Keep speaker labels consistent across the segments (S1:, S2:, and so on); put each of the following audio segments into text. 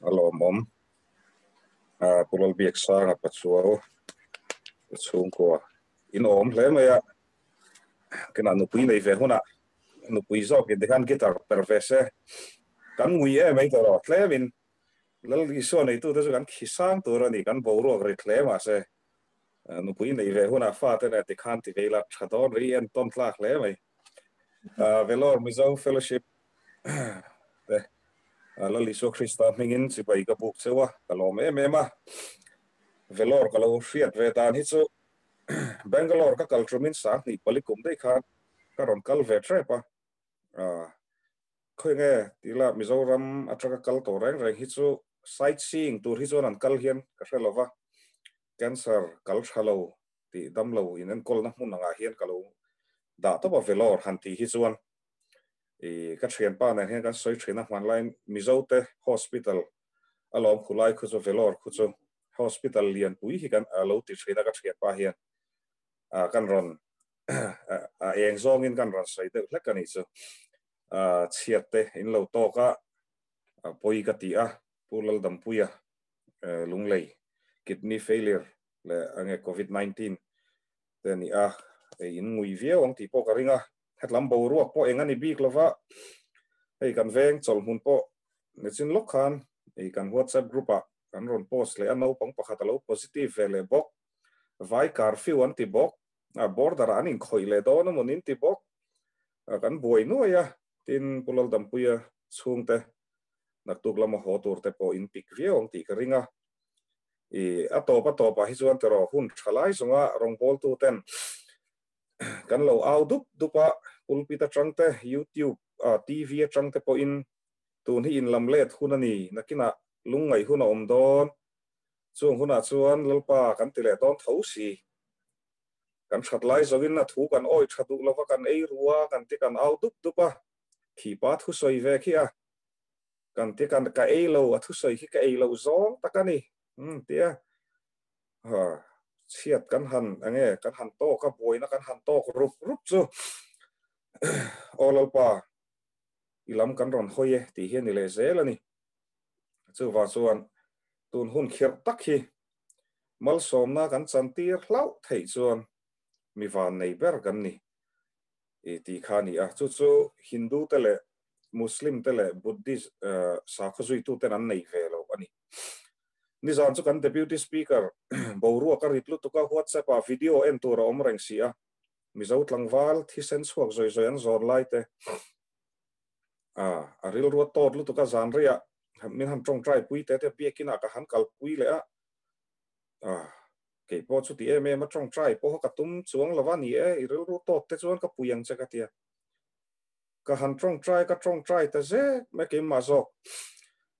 S1: A lawmawm. Pu Lalbiaksanga Pachuau chhungkua in awm hle mai a. Kinah nupui nei ve hunah nupui zawkin tikhan guitar per ve se. Kan ngui em mai tawh lo tlemin Lal Isua neitute chu kan khi sang tur a ni, kan boruak rit hle mahse nupui nei ve hunah fate nen tikhan ti ve ila tha dawn rih entawn tlak hle mai. Vellore Mizo Fellowship te Lal Isua Krista hmingin chibai ka buk cheu a, ka lawm em em a. Vellore ka lo hriat ve dan hi chu Bangalore ka kal tumin 2000 kum daih khan ka rawn kal ve tep a. Khawi nge tila Mizoram atanga kal tawh reng reng hi chu sightseeing tur hi chuan an kal hian ka hre lova, cancer kal tha lo tih damlo in enkawlna hmun angah hian ka lo dah tawp a Vellore han tih hi chuan i ka thianpa nen hian kan sawi thin a hmanlaiin Mizo te hospital a lawm khulai khu chu Vellore khu chu hospital lianpui hi kan lo ti thin a ka thianpa hian kan rawn a eng zawngin kan rawn sawi deuh hlek a nih chu chhiat te in lo tawk a pawi ka ti a Pu Laldampuia Lunglei kidney failure leh enge covid 19 te a ni a hei in ngui viau ang tih pawh ka ring a hetlam boruak pawh eng a ni bik lova hei kan veng chawlhmun pawh nichin lawk khan hei kan whatsapp group ah kan rawn post leh a naupang pakhat a lo positive ve leh bawk vai curfew an ti bawk a border ah an inkhawih leh dawn emaw nin ti bawk kan buai nuai a tin Pu Laldampuia chhungte naktuk lama haw tur te pawh in pik viau ang tih ka ring a. I a tawp a tawpah hi chuan tiraw hun tha lai zawnga rawngbawltu ten kan lo au dup dup a, pulpit atang te, youtube ah TV atang te pawhin tun hi inlam let hun a ni, nakinah lungngaih hun a awm dawn, chung hunah chuan Lalpa kan ti leh dawn tho si. Kan that lai zawin a thu kan awih tha duh lova kan ei ru a, kan ti kan au dup dup a, Thipa thusawi ve khi a, kan ti kan ka ei lo, a thusawi khi ka ei loh zawng tak a ni, umm tia ha chhiat kan han enge kan han tawk a, buaina kan han tawk rup rup chu aw Lalpa i lam kan rawn hawi e tih hi a ni leh zel a ni. Chuvang chuan tun hun khirh tak hi malsawmna kan chantir hlauh theih chuan mi vannei ber kan ni. I tih kha a ni a, chu chu Hindu te leh Muslim te leh Buddhist sakhaw zuitu ten an nei ve lo a ni. Nizan chu kan Deputy Speaker boruak a rit lutuk a, WhatsApp ah video en tur a awm reng si a, Mizo tlangval thisen chhuak zawi zawi an zawn lai te a rilru a tawt lutuk a, zan reiah min han tawngtai pui te te biakin ah ka han kalpui leh a, Kei pawh chuti em em a tawngtai pawh ka tum chuang lo a ni e, i rilru tawt te chuan ka pui ang che ka tia. Ka han tawngtai ka tawngtai ta zek mai keimah zawk.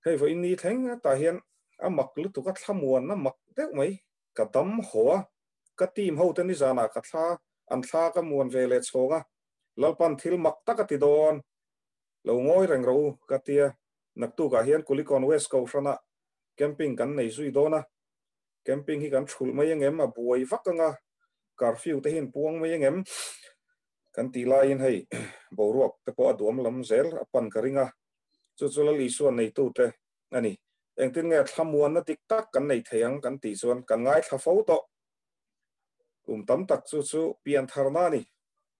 S1: Hei vawiin ni thleng tah hian a mak lutuk a thlamuan a mak deuh mai. Ka dam haw a, ka team ho te nizanah ka thla an thla ka muan ve leh chhawng a, Lalpan thil mak tak a ti dawn. Lo ngawi reng rawh u ka tia. Naktukah hian Kulikawn West Kohhranah camping kan nei zui dawn a, Camping hi kan thulh mai angem, a buai vak anga curfew te hi an puang mai angem kan tih laiin hei boruak te pawh a duam lam zel a pan ka ring a, chu chu Lal Isua neitu te a ni. Engtin nge thlamuanna dik tak kan nei thei ang kan tih chuan kan ngaithla fo tawh. Kum tam tak chu chu piantharna a ni,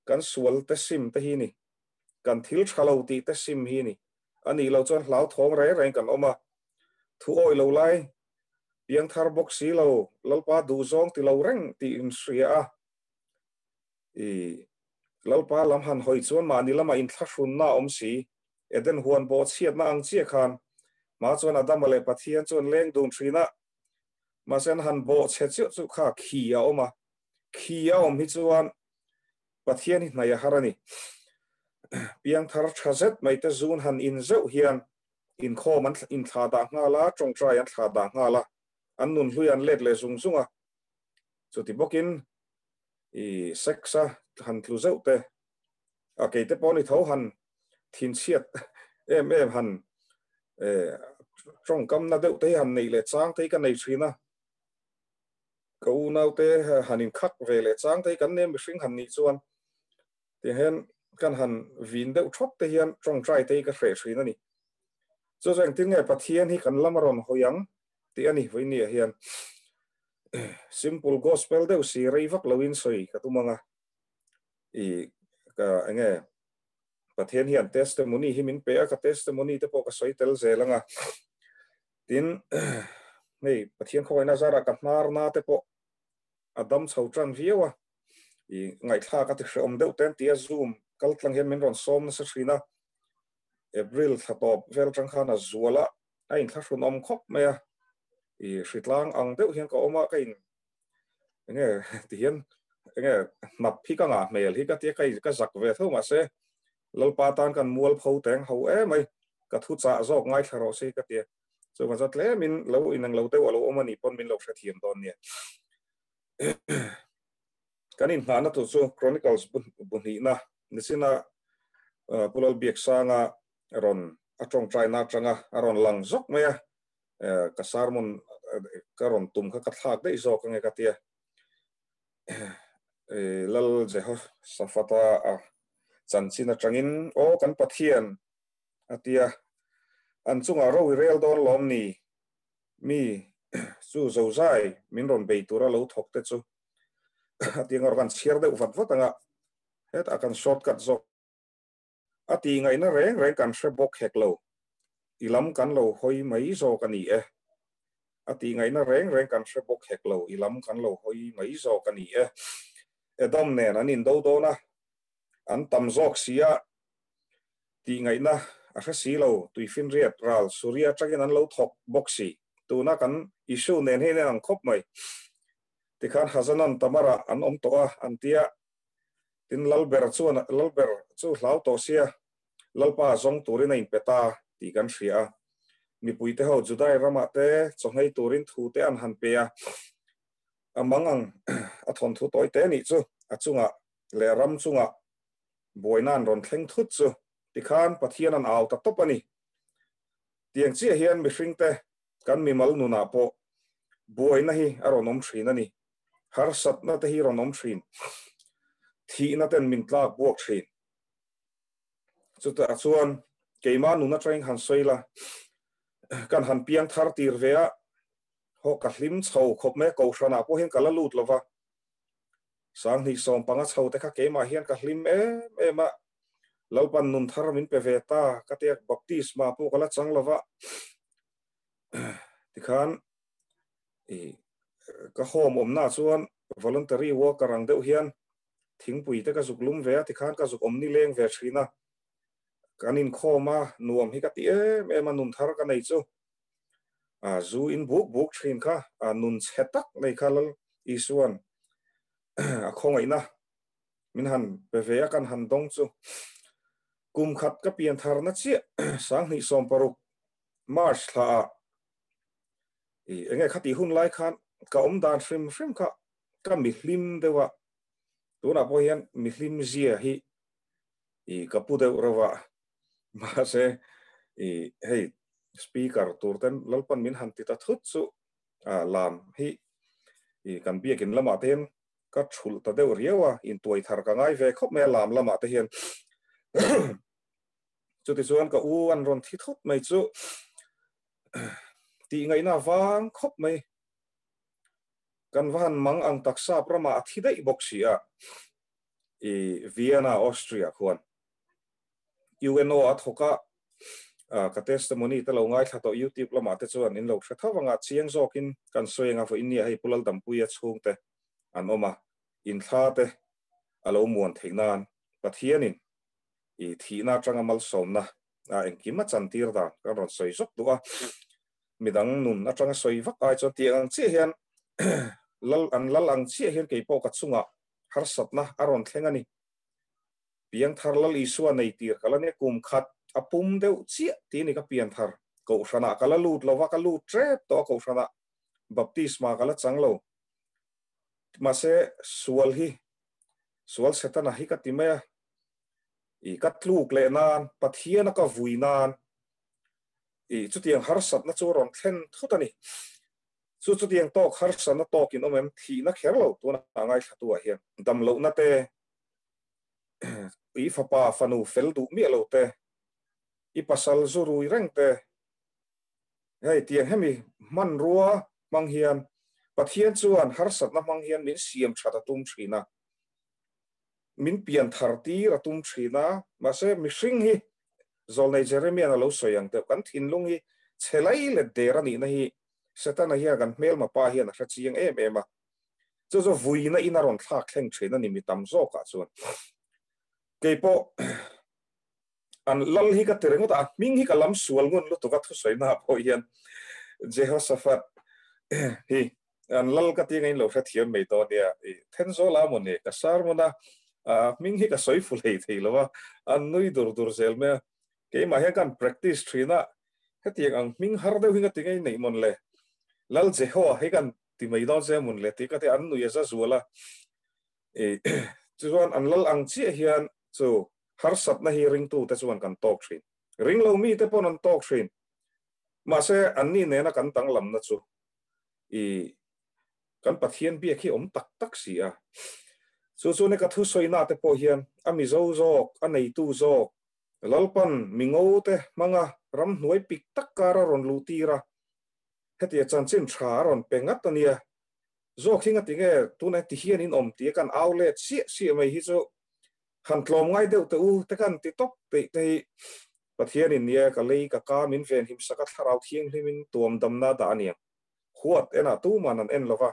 S1: kan sual te sim te hi ni, kan thil tha lo tih te sim hi ni. A nih loh chuan hlauthawng reng reng kan awm a, thu awih lo lai Piangthar bawk si lo, Lalpa duhzawng ti lo reng tih in hria a. I Lalpa lam han hawi chuan mahni lamah inthlahrunna a awm si. Eden huan bawh chhiatna ang chiah khan hma chuan Adama leh Pathian chuan leng dun thin a. Mahse an han bawh chhe chiah chu kha khi a awm a. Khi a awm hi chuan Pathian hi hnaih a har a ni. Piangthar tha zet mai te zun han in zeuh hian Inkhawm an inthla dah nghal a, tawngtai an thla dah nghal a, an nun hlui an let leh zung zung a. Chuti bawkin i sex a han tlu zeuh te, a keite pawh ni tho han thinchhiat em em han tawngkamna deuh te hi han neih leh chang te hi ka nei thin a. Ka unaute han inkhak ve leh chang te hi kan nem mihring han nih chuan Tiang hian kan han vin deuh thawt te hian tawngtai te hi ka hreh thin a ni. Chu chu engtin nge Pathian hi kan lam a rawn hawi ang tih a ni vawinia hian simple gospel deuh si rei vak loin sawi ka tum ang a. I ka enge Pathian hian testimony hi min pe a, ka testimony te pawh ka sawi tel zel ang a. Tin, hei Pathian khawngaihna zarah ka hnar na te pawh a dam chho tan viau a. I ngaihthlak a ti hrehawm deuh te an ti a, Zoom kal tlang hian min rawn sawm nasa thin a. April thla tawp vel atang khan a zual a, a inthlahrunawm khawp mai a. I hritlang ang deuh hian ka awm a, ka in enge ti hian enge hnap hi ka ngah hmel hi ka tia ka ka zak ve tho mahse Lalpa tan kan mual pho teng ho emai ka thu chah zawk ngaithla rawh se ka tia chuvang chuan tlemin lo inang lo deuh a lo awm a nih pawn min lo hrethiam dawn nia. Kan inhnahna tur chu Chronicles bu hnihna nichina Pu Lalbiaksanga rawn a tawngtaina atanga a rawn lang zawk mai a, ka sermon ka rawn tum kha ka thlak daih zawk ange ka tia. Lal Jehoshaphat-a a chanchin atangin aw kan Pathian a tia, an chungah ro i rel dawn lawm ni? Mi chu zozai min rawn bei tura lo thawk te chu a ti ang a, kan chhiar deuh vat vat anga hetah kan shortcut zawk. A tih ngaihna reng reng kan hre bawk hek lo. I lam kan lo hawi mai zawk a ni e. A tih ngaihna reng reng kan hre bawk hek lo. I lam kan lo hawi mai zawk a ni e. Edom nen an indo dawn a, an tam zawk si a, tih ngaihna a hre si lo. Tuifinriat ral Suria atangin an lo thawk bawk si. Tuna kan issue nen hian in ang khawp mai. Tikhan Hazanon Tamara an awm tawh a, an tia. Tin, Lalber chuan Lalber chu hlau tawh sia, Lalpa zawng turin a inpe ta tih kan hria a. Mipuite ho Judai ramah te chawnghei turin thu te an han pe a, a mang ang a thawnthu tawi te nih chu a chungah leh ram chungah buaina an rawn thleng thut chu tikhan Pathian an au ta tawp a ni. Tiang chiah hian mihringte kan mimal nunah pawh buaina hi a rawn awm thin a ni. Harsatna te hi rawn awm thin. Thihna ten min tlak buak thin. Chutah chuan keimah nun atangin han sawi la, kan han piang thar tir ve a, haw ka hlim chho khawp mai a, kohhranah pawh hian ka la lut lova. Sanghnih 15 chho te kha keimah hian ka hlim em em a, Lalpan nun thar min pe ve ta ka tia baptisma pawh ka la chang lova. Tikhan i ka home awmna chuan voluntary worker ang deuh hian thingpui te ka zuk lum ve a, tikhan ka zuk awm nileng ve thin a. Kan inkhawm a, nuam hi ka ti em em a, nun thar ka nei chu. A zu in buk buk thin kha, a nun chhe tak nei kha Lal Isuan a khawngaihna min han pe ve a, kan han dawng chu. Kum khat ka pian tharna chiah 2016 March thla ah i enge khati hun lai khan ka awm dan hrim hrim kha ka mihlim deuh a, tunah pawh hian mihlim zia hi i ka pu deuh reuh a. Mahse i hei speaker tur ten Lalpan min han ti ta thut chu lam hi i kan biakin lamah te hian ka thulh ta deuh riau a, intuai thar ka ngai ve khawp mai a lam lamah te hian. Chutichuan ka u an rawn thi thut mai chu tih ngaihna vang khawp mai. Kan va han mang ang taksa ramah a thi daih bawk si a, i Vienna, Austria khuan UNO a thawk a, ka testimony te lo ngaithla tawh YouTube lamah te chuan in lo hre tho anga chiang zawkin kan sawi anga vawiin nia hei Pu Laldampuia chhungte an awm a, inthla te a lo muan theih nan Pathianin i thihna atanga malsawmna a engkim a chantir dan kan rawn sawi zawk duh a, midang nun atanga sawi vak ai chuan tiang ang chiah hian lal an lal ang chiah hian keipawh ka chungah harsatna a rawn thleng a ni. Piangthar Lal Isua nei tir ka la nia kum khat a pum deuh chiah tih a ni ka pianthar kohhranah ka la lut lova ka lut tep tawh a kohhranah baptisma ka la chang lo mahse sual hi sual setana hi ka ti mai a i ka tluk leh nan Pathiana ka vui nan i chutiang harsatna chu rawn thlen thut a ni. Chu chutiang tawk harsatna tawkin awm em thihna kher lo tuna ngaithlatu ah hian damlohna te i fapa fanu fel duh miah lo te, i pasal zu rui reng te, Hei tiang hemi hmanrua hmang hian Pathian chuan harsatna hmang hian min siam that a tum thin a, min pian thar tir a tum thin a, mahse mihring hi Zawlnei Jeremian a lo sawi ang deuh, kan thinlung hi chhe lai let der a nihna hi Setana hian kan hmelma pa hian a hre chiang em em a, chu chu vuina in a rawn thlak thleng thin a ni mi tam zawkah chuan. Keipawh an lal hi ka ti ringawt a, a hming hi ka lam sual ngun lutuk a thusawi na pawh hian Jehoshaphat hi an lal ka ti ngain lo hrethiam mai dawn nia, i Thenzawl a maw ni ka sermon a, a hming hi ka sawi fu hlei thei lo a, an nui dur dur zel mai a, keimah hian kan practice thin a, hetiang ang hming har deuh hi ka ti ngei neih mawn le, Lal Jehoa hi kan ti mai dawn che mawn le tih ka ti a, an nui a za zual a, i chuan an lal ang chiah hian chu harsatna hi ringtute chuan kan tawk thin. Ringlo mite pawn an tawk thin. Mahse, anni nena kan danglamna chu i kan Pathian biak hi awm tak tak si a. Chu chu ni ka thusawina te pawh hian a Mizo zawk, a neitu zawk, Lalpan mingo te hmanga ramhnuai pik tak kar a rawn luh tir a, hetia chanchin tha a rawn pe ngat a nia. Zawk hi ngatinge tunah ti hian in awm tia kan au let siah siah mai hi chu Han tlawm ngai deuh teh u te kan ti tawp peih te hi Pathianin nia ka lei ka ka min ven him sak a thlarau thianghlimin tuam damna dah a niang. Huat enah tuman an en lova.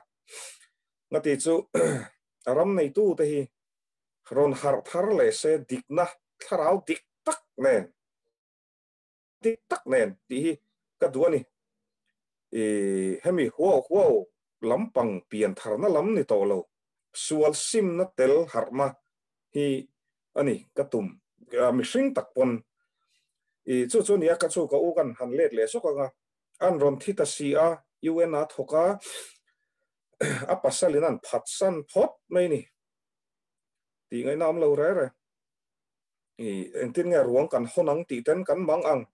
S1: Ngati chu a ram neitu te hi rawn harh thar leh se dikna thlarau dik tak nen dik tak nen tih hi ka duh a ni. I hemi huau huau lampang pian tharna lam ni tawh lo, sual simna tel harhna hi a ni ka tum. Mihring tak pawn i chu chu nia ka chu ka u kan han let leh zawk anga an rawn thi ta si a, UN a thawk a, a pasalin an phatsan phawt mai ni tih ngaihna awm lo re re. I engtin nge ruang kan hawn ang tih ten kan mang ang.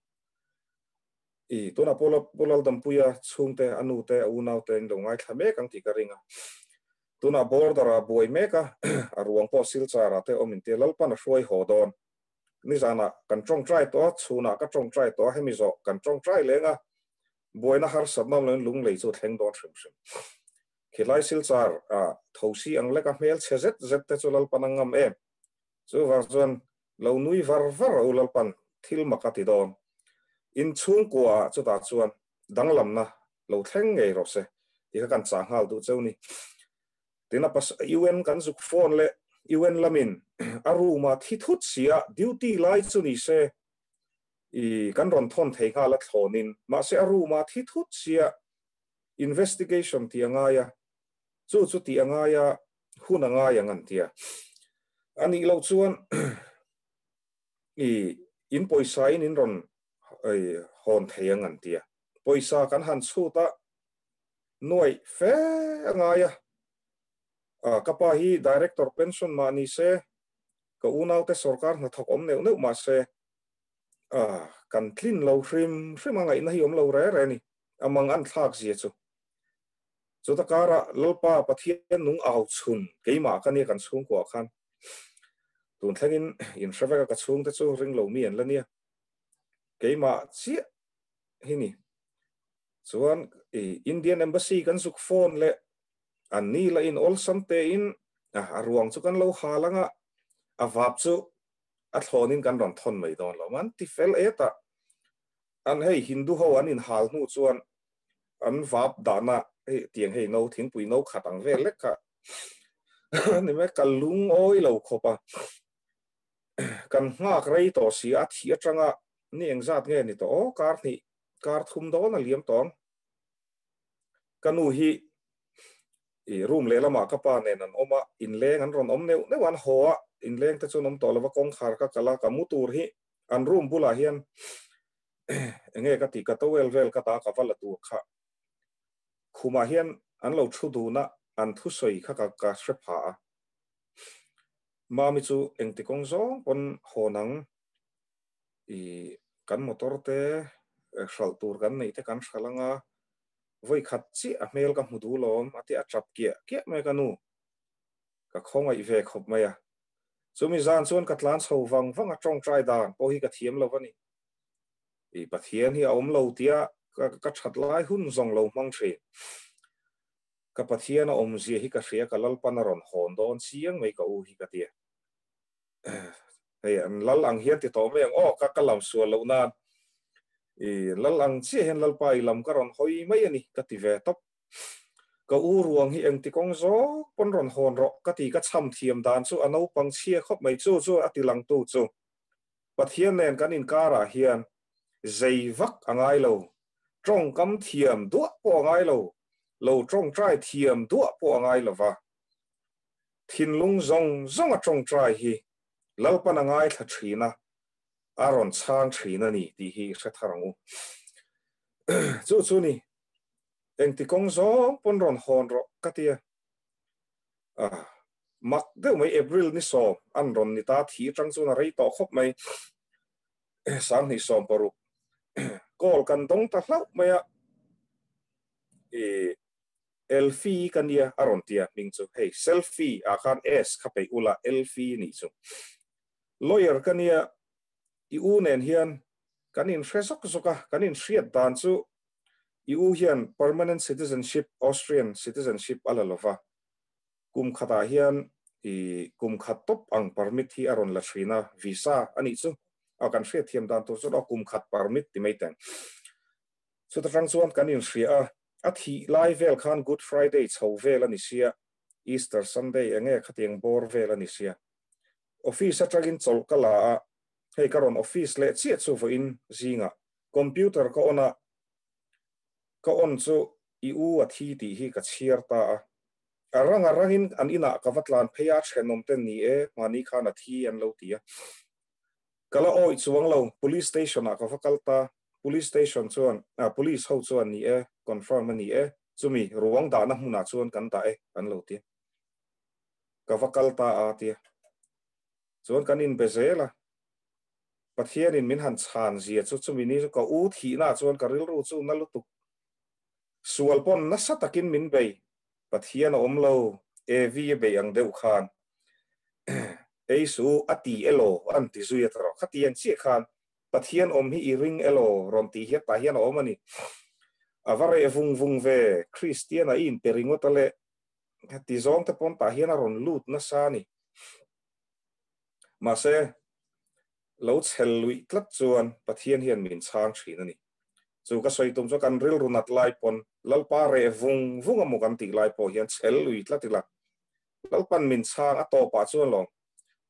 S1: I tunah pawh Pu Laldampuia chhungte, a nute, a unaute in lo ngaithla mek ang tih ka ring a. Tunah border ah buai mek a, a ruang pawh Silchar ah te awm in tia Lalpan a hruai haw dawn. Nizanah kan tawngtai tawh a, chhunah ka tawngtai tawh a, hemi zawh kan tawngtai leng a, buaina harsatna awm loin lunglei chu a thleng dawn hrim hrim. Khilai Silchar ah thosi ang lek a hmel chhe zet zet te chu Lalpan a ngam em? Chuvang chuan lo nui var var a u Lalpan thil mak a ti dawn. In chhungkua ah chutah chuan danglamna lo thleng ngei rawh se tih kha kan chah nghal duh cheu ni. Tin a pas UN kan zuk phone leh UN lamin a room ah thi thut si a duty lai chu ni se i kan rawn thawn thei nghal a thlawnin mahse a room ah thi thut si a investigation tih a ngai a chu chu tih a ngai a hun a ngai ang an ti a. A nih loh chuan i in pawisa in in rawn hawn thei ang an ti a. Pawisa kan han chhut a, nuaih fe a ngai a. Ka pa hi director pension mah ni se, ka unaute sorkar hnathawk awm neuh neuh mah se, kan tlin lo hrim hrim a ngaihna hi awm lo re re a ni. A mang an thlak zia chu. Chuta karah Lalpa Pathian nung au chhun keimah ka nia kan chhungkuah khan tun thlengin in hre vek a ka chhungte chu ring lo mi an la nia keimah chiah hi ni chuan i Indian Embassy kan zuk phone leh an ni la in awlsam te in a ruang chu kan lo hal anga a vap chu a thlawnin kan rawn thawn mai dawn lo man ti fel et a An hei Hindu ho an in hal hnu chuan an vap dahna hei tiang hei no thingpui no khat ang vel lek kha ni mai ka lungawi lo khawp a kan nghak rei tawh si a thih atanga ni engzat nge ni tawh aw kar hnih kar thum dawn a liam tawng ka nu hi i room lehlamah ka pa nen an awm a inleng an rawn awm neuh neuh an haw a inleng te chuan awm tawh lova kawngkhar ka kal a ka mu tur hi An room bulah hian enge ka tih ka towel vel ka dah ka va la tur kha khumah hian an lo thu dun a, an thusawi kha ka ka hre pha a. Mami chu engti kawng zawng pawn haw nang i kan motor te hralh tur kan neih te kan hralh anga vawi khat chiah a hmel ka hmu duh lawm a ti a tap kiah kiah mai ka nu ka khawngaih ve khawp mai a. Chumi zan chuan ka tlan chho vang vang a, tawngtai dan pawh hi ka thiam lo a ni. I Pathian hi a awm lo tia Ka that lai hun zawng lo hmang thin. Ka Pathian a awmzia hi ka hria, ka Lalpan a rawn hawn dawn chiang mai ka u hi ka tia. Hei an lal ang hian ti tawh mai ang aw, ka ka lam sual loh nan i lal ang chiah hian Lalpa i lam ka rawn hawi mai a ni ka ti ve tawp. Ka u ruang hi engti kawng zawk pawn rawn hawn rawh ka ti ka cham thiam dan chu a naupang chhia khawp mai chu chu a ti langtu chu Pathian nen kan inkarah hian zei vak a ngai lo, tawngkam thiam duah pawh a ngai lo, lo tawngtai thiam duah pawh a ngai lova. Thinlung zawng zawnga tawngtai hi Lalpan a ngaithla thin a, a rawn chhang thin a ni tih hi hre thar ang u. Chu chu ni, engti kawng zawng pawn rawn hawn rawh ka ti a. Ah, mak deuh mai April ni sawm an rawn ni ta thi atang chuan a rei tawh khawp mai. 2016 call kan dawng ta hlauh mai a. I Elfie ka nia a rawn ti a hming chu hei selfie ah khan S kha peih ula Elfie nih chu. Lawyer ka nia i u nen hian kan inhre zawk zawk a, kan inhriat dan chu i u hian permanent citizenship, Austrian citizenship a la lo va, kum khatah hian i kum khat tawp ang permit hi a rawn la thin a, visa a nih chu a kan hriatthiam dan tur chuan aw kum khat permit ti mai teng. Chuta tang chuan kan inhria a, a thih lai vel khan Good Friday chho vel a ni sia, Easter Sunday enge khatiang bawr vel a ni sia. Office atangin chawlh ka la a, hei ka rawn office leh chiah chu vawiin zingah computer ka on a, ka on chu i u a thi tih hi ka chhiar ta a. A rang a rangin an inah ka va tlan phei a, thenawm ten ni e, mahni khan a thi an lo ti a. Ka la awih chuang lo, police station ah ka va kal ta, police station chuan, ah police ho chuan ni e, confirm a ni e, chumi ruang dahna hmunah chuan kan dah e an lo ti. Ka va kal ta a tia. Chuan kan inbe zel a, Pathianin min han chhan zia chu chumi ni chu ka u thihna chuan ka rilru chu na lutuk. Sual pawn nasa takin min bei, Pathian a awm lo, Evi a bei ang deuh khan ei su a ti elaw an ti zui a tawrh. Khati ang chiah khan Pathian awm hi i ring elaw rawn tih hian tah hian a awm a ni. A va reh vung vung ve, Kristian a i inpe ringawt a le. Heti zawng te pawn tah hian a rawn lut nasa a ni. Mahse, lo chhel luih tlat chuan Pathian hian min chhang thin a ni. Chu ka sawi tum chu kan rilru nat lai pawn Lalpa reh vung vung emaw kan tih lai pawh hian chhel lui tlat ila, Lalpan min chhang a tawpah chuan lawm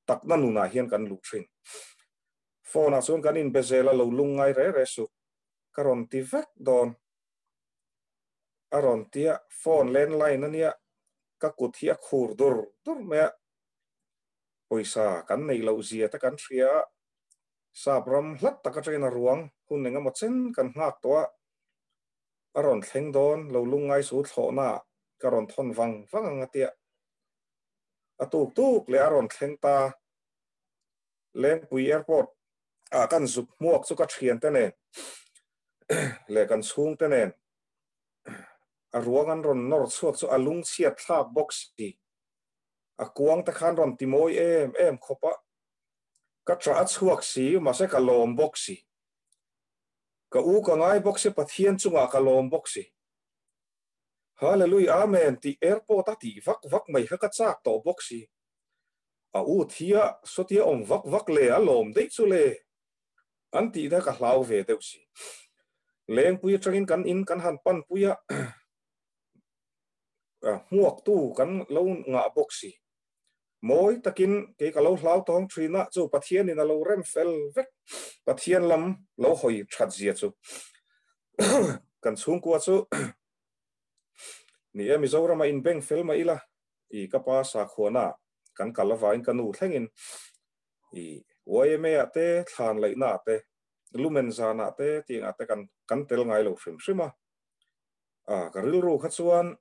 S1: takna nunah hian kan luh thin. Phone ah chuan kan inbe zel a, lo lung ngai re re suh ka rawn ti vek dawn. A rawn tia phone landline ania ka kut hi a khur dur dur mai a. Pawisa kan neih loh zia te kan hria a, sap ram hlat tak atangin a ruang hun eng emaw chen kan nghak tawh a, a rawn thleng dawn lo lungngai su thlawhna ah ka rawn thawn vang vang ang a tia. A tuk tuk leh a rawn thleng ta. Lengpui Airport ah kan zuk hmuak chu ka thiante nen leh kan chhungte nen a ruang an rawn nawr chhuak chu a lungchhiat thlak bawk si. A kuang te khan rawn ti mawi em em khawp a, ka ṭah a chhuak si, mahse ka lawm bawk si. Ka u ka ngai bawk si, Pathian chungah ka lawm bawk si. Hallelujah Amen tih airport a tih vak vak mai kha ka chak tawh bawk si. A u thia sawtia awm vak vak le a lawm daih chu le an tih kha ka hlau ve deuh si. Lengpui atangin kan in kan han panpui a. Hmuaktu kan lo ngah bawk si. Mawi takin kei ka lo hlau tawng thin a, chu Pathianin a lo rem fel vek. Pathian lam lo hawi that zia chu kan chhungkua chu ni e, Mizorama inbeng fel mah ila, i ka pa sakhuana kan kal avangin ka nu thlengin i YMA ah te, thlan laihna ah te, lumen zanah te tiangah te kan tel ngai lo hrim hrim a. A, ka rilru kha chuan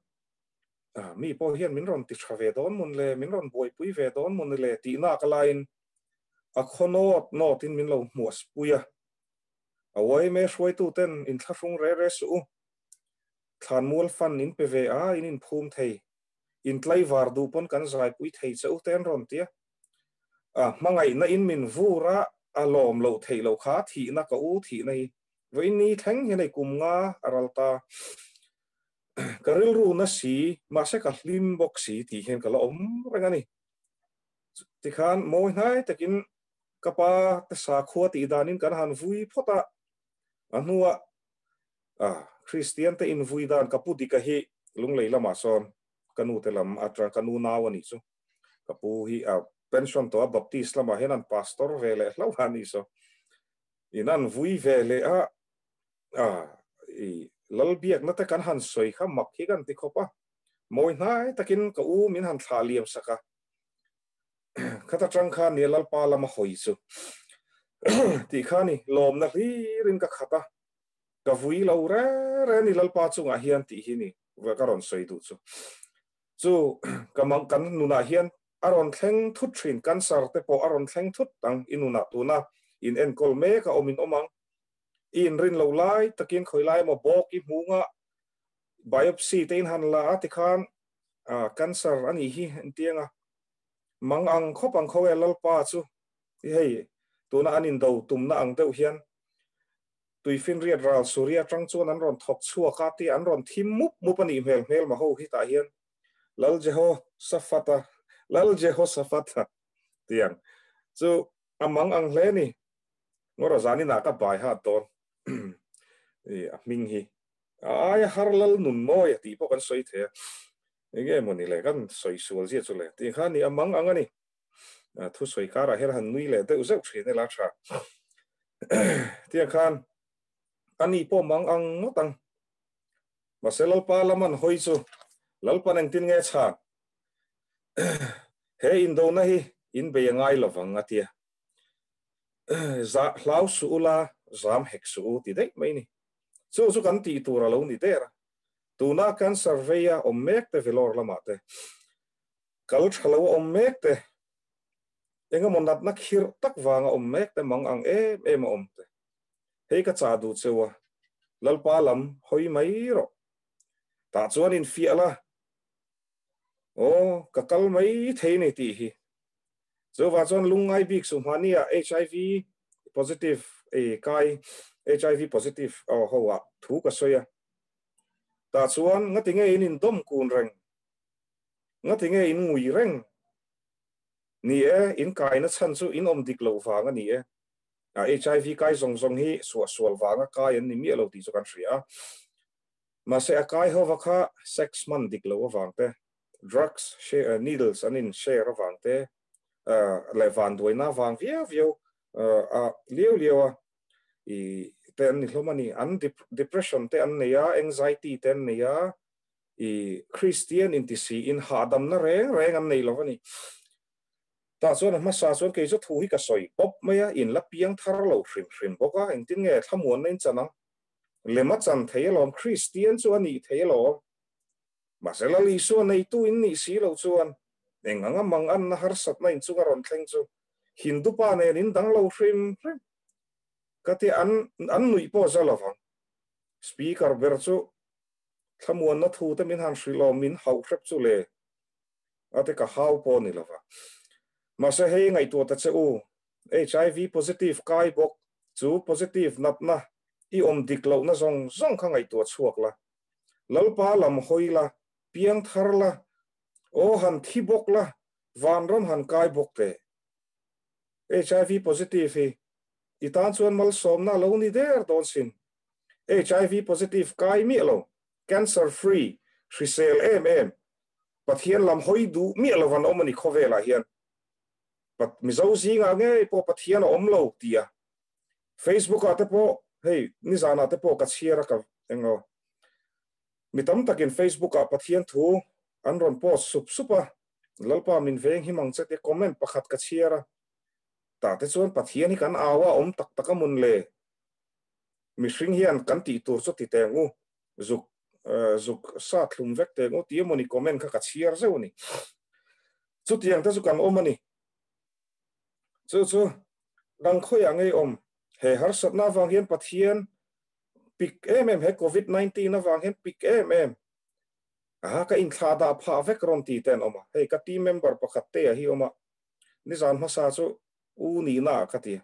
S1: a, mi pawh hian min rawn ti tha ve dawn mun le, min rawn buaipui ve dawn mun le tih nak laiin a khaw nawt nawtin min lo hmuahspui a. A YMA hruaituten inthlahrung re re suh u, thlanmual fan in pe ve a, in inphum thei, in tlaivar duh pawn kan zaipui thei che u te an rawn ti a. A, hmangaihna in min vur a, a lawm loh theih loh kha thihna ka u thihna hi. Vawiin ni thleng hian hei kum nga a ral ta. Ka rilru na si, mahse ka hlim bawk si tih hian ka la awm reng a ni. Tikhan mawi hnai takin ka pa te sakhua tih danin kan han vui phawt a, a hnuah Kristian te invui dan ka pu dika hi Lunglei lamah sawn ka nu te lam atang ka nu nau a nih chu. Ka pu hi a pension tawh a, Baptist lamah hian an pastor ve leh hlauh a nih saw. In an vui ve leh a, i Lalbiakna te kan han sawi kha mak hi kan ti khawp a, mawi hnai takin ka u min han thlah liam sak a, Khata tang khan nia Lalpa lama hawi chu tih kha ni lawmna hlirin ka khat a, ka vui lo re re ni Lalpa chungah hian tih hi ni ka rawn sawi duh chu. Chu ka mang kan nunah hian a rawn thleng thut thin, cancer te pawh a rawn thleng thut ang i nunah tuna in enkawl mek a awm in awm ang. I inrin lo lai takin khawi lai emaw bawk i hmunga biopsy te in han la a tikhan cancer a nih hi engtiang a mang ang khawp ang khaw e Lalpa chu i hei tuna an indo tumna ang deuh hian tuifinriat ral Suria atang chuan an rawn thawk chhuak a tia an rawn thim mup mup a nih hmel hmelma ho hi tah hian Lal Jehoshaphat-a Lal Jehoshaphat-a tiang chu a mang ang hle ni Ngawra zaninah ka bai hat dawn i a hming hi a aia har lal nun mawi a tih pawh kan sawi thei a, enge mawni le kan sawi sual zia chu le tih kha ni a mang ang a ni. Thu sawi karah hian han nui leh deuh zeuh thin ila tha. Tiang khan a ni pawh mang ang ngawt ang. Mahse Lalpa lam an hawi chu Lalpan engtin nge chhan? He indona hi in bei a ngai lovang a tia. Zah hlau suh ula, zam hek suh u ti daih mai ni. Chu chu kan tih tur a lo ni der a. Tuna cancer vei a awm mek te Vellore lamah te, kal tha lo a awm mek te, engemaw natna khirh tak vanga awm mek te mang ang em em a awm te. Hei ka chah duh cheu a, Lalpa lam hawi mai rawh. Tah chuan infiah la, Aw, ka kal mai thei ni tih hi. Chuvah chuan lungngai bik suh hmahnia HIV positive ei kai HIV positive aw ho ah thu ka sawi a. Tah chuan ngati nge in indawm kun reng? Ngati nge in ngui reng? Ni e, in kaina chhan chu in awm dik loh vang a ni e. HIV kai zawng zawng hi suahsual vanga kai an ni miah lo tih chu kan hria a. Mahse a kai hova kha sex hman dik lo avang te, drugs needles an in share avang te leh vanduaina avang viau viau a liau liau a i te an ni hlawm a ni. An depression te an nei a, anxiety te an nei a, i Kristian inti si in hahdamna reng reng an nei lo a ni. Tah chuan a hmasa chuan kei chu thu hi ka sawi pawp mai a, in la piang thar lo hrim hrim bawk a, engtin nge thlamuanna in chan ang? Lem a chan thei alawm, Kristian chu a nih thei alawm. Mahse Lal Isua neitu in nih si loh chuan eng anga mang anna harsatna in chunga rawn thleng chu Hindu pa nen in dang lo hrim hrim. Ka ti an an nuih pawh za lovang. Speaker ber chu thlamuanna thu te min han hrilh awm min hauh hrep chu le a te ka hau pawh ni lova. Mahse hei ngaihtuah ta che u, HIV positive kai bawk chu positive natna i awm dik lohna zawng zawng kha ngaihtuah chhuak la, Lalpa lam hawi la, piang thar la, aw han thi bawk la, vanram han kai bawk teh. HIV positive hi i tan chuan malsawmna a lo ni der dawn sin. HIV positive kai miah lo, cancer free, hrisel em em, Pathian lam hawi duh miah lo an awm a ni khawvelah hian. Mizo zingah ngei pawh Pathian a awm lo ti a, Facebook ah te pawh hei nizanah te pawh ka chhiar a ka engaw mi tam takin Facebook ah Pathian thu an rawn post sup sup a, Lalpa min veng him ang che tia comment pakhat ka chhiar a, tah te chuan Pathian hi kan au a awm tak tak a mun le, mihring hian kan tih tur chu ti teng u, zuk zuk sa thlum vek teng u tih emawni comment kha ka chhiar zeuh a ni. Chutiang te chu kan awm a ni. Chu chu dang khawiah ngei awm. He harsatna avang hian Pathian pik em em, he Covid 19 avang hian pik em em. Aha, ka inthlah dah phah vek rawn ti te an awm a. Hei ka team member pakhat te a hi awm a. Nizan hmasa chu u nihna ah ka ti.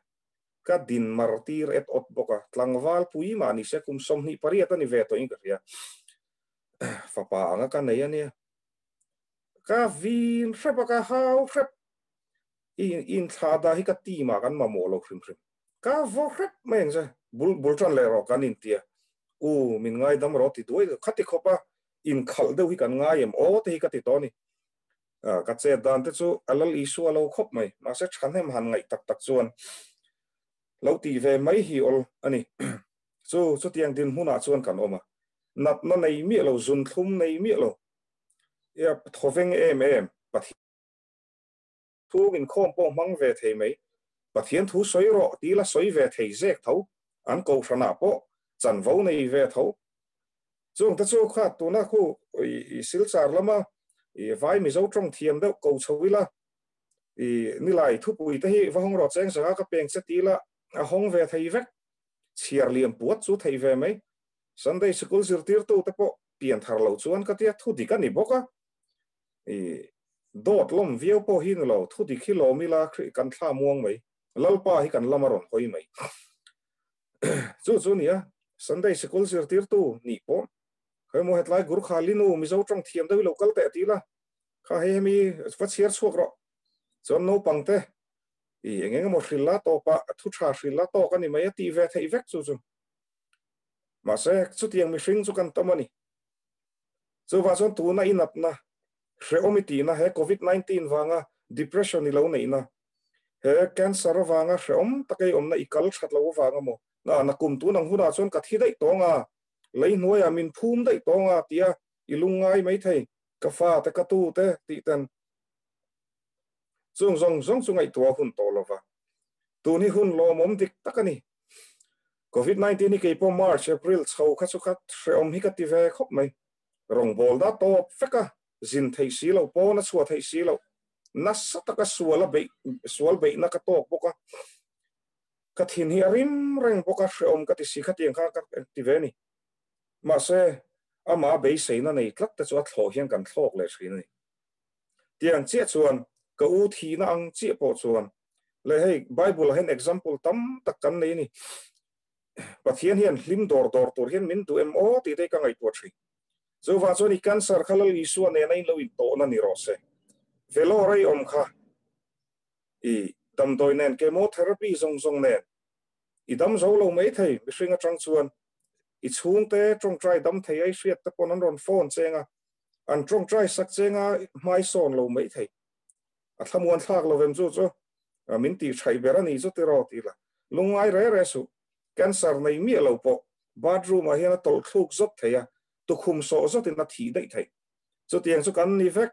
S1: Ka din mar tir et awt bawk a, tlangval pui mah ni se kum 28 a ni ve tawhin ka hria. Fapa anga ka nei a nia. Ka vin hrep a, ka hau hrep. I inthlah dah hi ka team ah kan mamawh lo hrim hrim. Ka vaw hrep mai ang che. Bul bul tan leh rawh kan intia. U, min ngaidam rawh ti duai deuh. Khati khawp a inkhalh deuh hi kan ngai em aw te hi ka ti tawh a ni. Ka chet dan te chu a Lal Isua lo khawp mai. Mahse thahnem han ngaih tak tak chuan lo tih ve mai hi awl a ni. Chu chutiang dinhmunah chuan kan awm a. Natna nei miah lo, zunthlum nei miah lo, thawveng em em Pathian thu inkhawm pawh hmang ve thei mai. Pathian thu sawi rawh tih la sawi ve thei zek tho, an kohhranah pawh chanvo nei ve tho. Chung te chu kha tuna khu i Silchar lama i vai Mizo tawng thiam deuh ko chho ila i nilai thupui te hi va hawng rawh cheng zanga ka peng che ti ila a hawng ve thei vek. Chhiar liam puat chu theih ve mai. Sunday sikul zirtirtu te pawh pian thar lo chuan ka tia thu dik a ni bawk a. I dawt lawm viau pawh hi ni lo, thu dik hi lawm ila kan thla muang mai. Lalpa hi kan lam a rawn hawi mai. Chu chu nia, Sunday sikul zirtirtu nih pawh khawimaw hetlai Gurkha Linu Mizo tawng thiam deuh i lo kal teh ti ila, kha hei hemi va chhiar chhuak rawh. Chuan naupang te i eng eng emaw hrilh la tawpah thu tha hrilh la tawk a ni mai a tih ve theih vek chu chu. Mahse chutiang mihring chu kan tam a ni. Chuvah chuan tuna i natna, hrehawm i tihna, he Covid 19 vanga depression i lo neihna, he cancer avanga hrehawm taka i awmna i kal that lo avanga maw, na na kum tun ang hunah chuan ka thi daih tawng a, lei hnuaiah min phum daih tawng a tia i lungngai mai thei, ka fa te ka tu te tih ten chung zawng zawng chu ngaihtuah hun tawh lova. Tun hi hun lawmawm dik tak a ni. Covid 19 hi kei pawh March, April chho kha chu kha hrehawm hi ka ti ve khawp mai. Rawngbâwl da tawp vek a, zin theih si lo, pawn a chhuah theih si loh. Nasa taka sual a beih, sual beihna ka tawk bawk a. Ka thin hi a rim reng bawk a, hrehawm ka ti si khatiang kha ka ti ve a ni. Mahse, amah beiseina nei tlat te chu a thlawh hian kan thlawk leh thin a ni. Tiang chiah chuan ka u thihna ang chiah pawh chuan leh hei Bible ah hian example tam tak kan nei a ni. Pathian hian hlim dawr dawr tur hian min duh em aw tih te hi ka ngaihtuah thin. Chuvang chuan i cancer kha Lal Isua nena in lo intawhna ni rawh se. Vellore i awm kha i damdawi nen chemotherapy zawng zawng nen i dam zo lo mai thei mihring atang chuan i chhungte tawngtai dam thei a i hriat te pawn an rawn phone cheng a An tawngtai sak chenga hmai sawn lo mai thei. A thlamuan thlak lo vem chu chu min tih thaih ber a ni chu tiraw ti la. Lungngai re re suh. Cancer nei miah lo pawh bathroom ah hian a tawlh thluk zawt thei a, tukhum sawh zawtin a thih daih thei. Chutiang chu kan ni vek.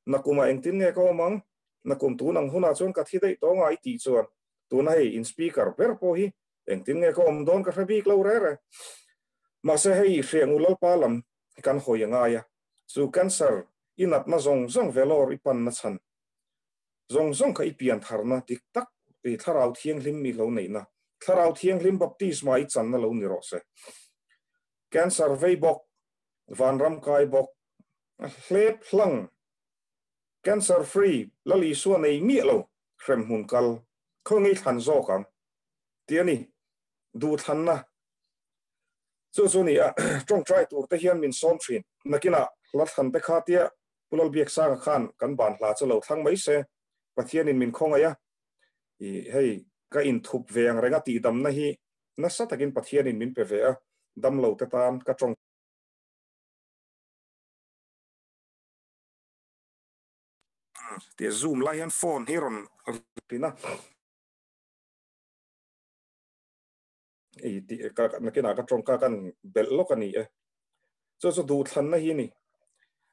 S1: Nakumah engtin nge ka awm ang? Nakum tun ang hunah chuan ka thi daih tawh ngai tih chuan tuna hei in speaker ber pawh hi engtin nge ka awm dawn ka hre bik lo re re. Mahse hei hriangu Lalpa lam kan hawi a ngai a, chu cancer i natna zawng zawng velawr i panna chhan zawng zawng kha i pian tharna dik tak i Thlarau Thianghlim i lo neihna, Thlarau Thianghlim baptisma i channa lo ni rawh se. Cancer vei bawk, vanram kai bawk, hlep hlang, cancer free, Lal Isua nei miah lo, hremhmun kal, khaw ngei thlan zawk ang tih a ni. Duhthlanna Chu chu ni a, tawngtai tur te hian min sawm thin. Nakinah hla thlan te kha tia Pu Lalbiaksanga khan kan ban hla chu lo thlang mai se, Pathianin min khawngaih a, i hei ka inthup ve ang reng a tihdamna hi nasa takin Pathianin min pe ve a, damlo te tan ka tawng. Tia zoom lai hian phone hi rawn rin a. I ti ka nakinah ka tawngka kan belh lawk a ni e. Chu chu duhthlanna hi ni.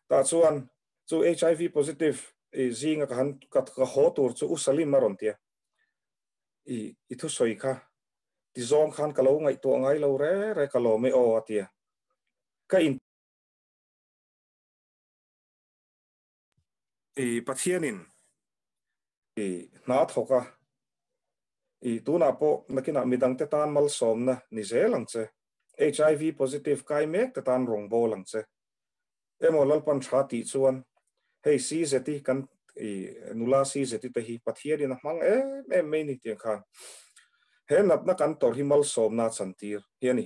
S1: Tah chuan chu HIV positive i zinga ka han ka ka haw tur chu U Salim a rawn ti a. I i thusawi kha ti zawng khan ka lo ngaihtuah ngai lo re re ka lawm e aw a ti a. Ka in I Pathianin i hna thawk a, i tunah pawh nakinah midangte tan malsawmna ni zel ang che. HIV positive kai mek te tan rawngbâwl ang che. Emaw Lalpan tha tih chuan hei CZ-i kan i nula CZ-i te hi Pathianin a hmang em em mai ni tiang khan. He natna kan tawrh hi malsawmna chantir hi a ni.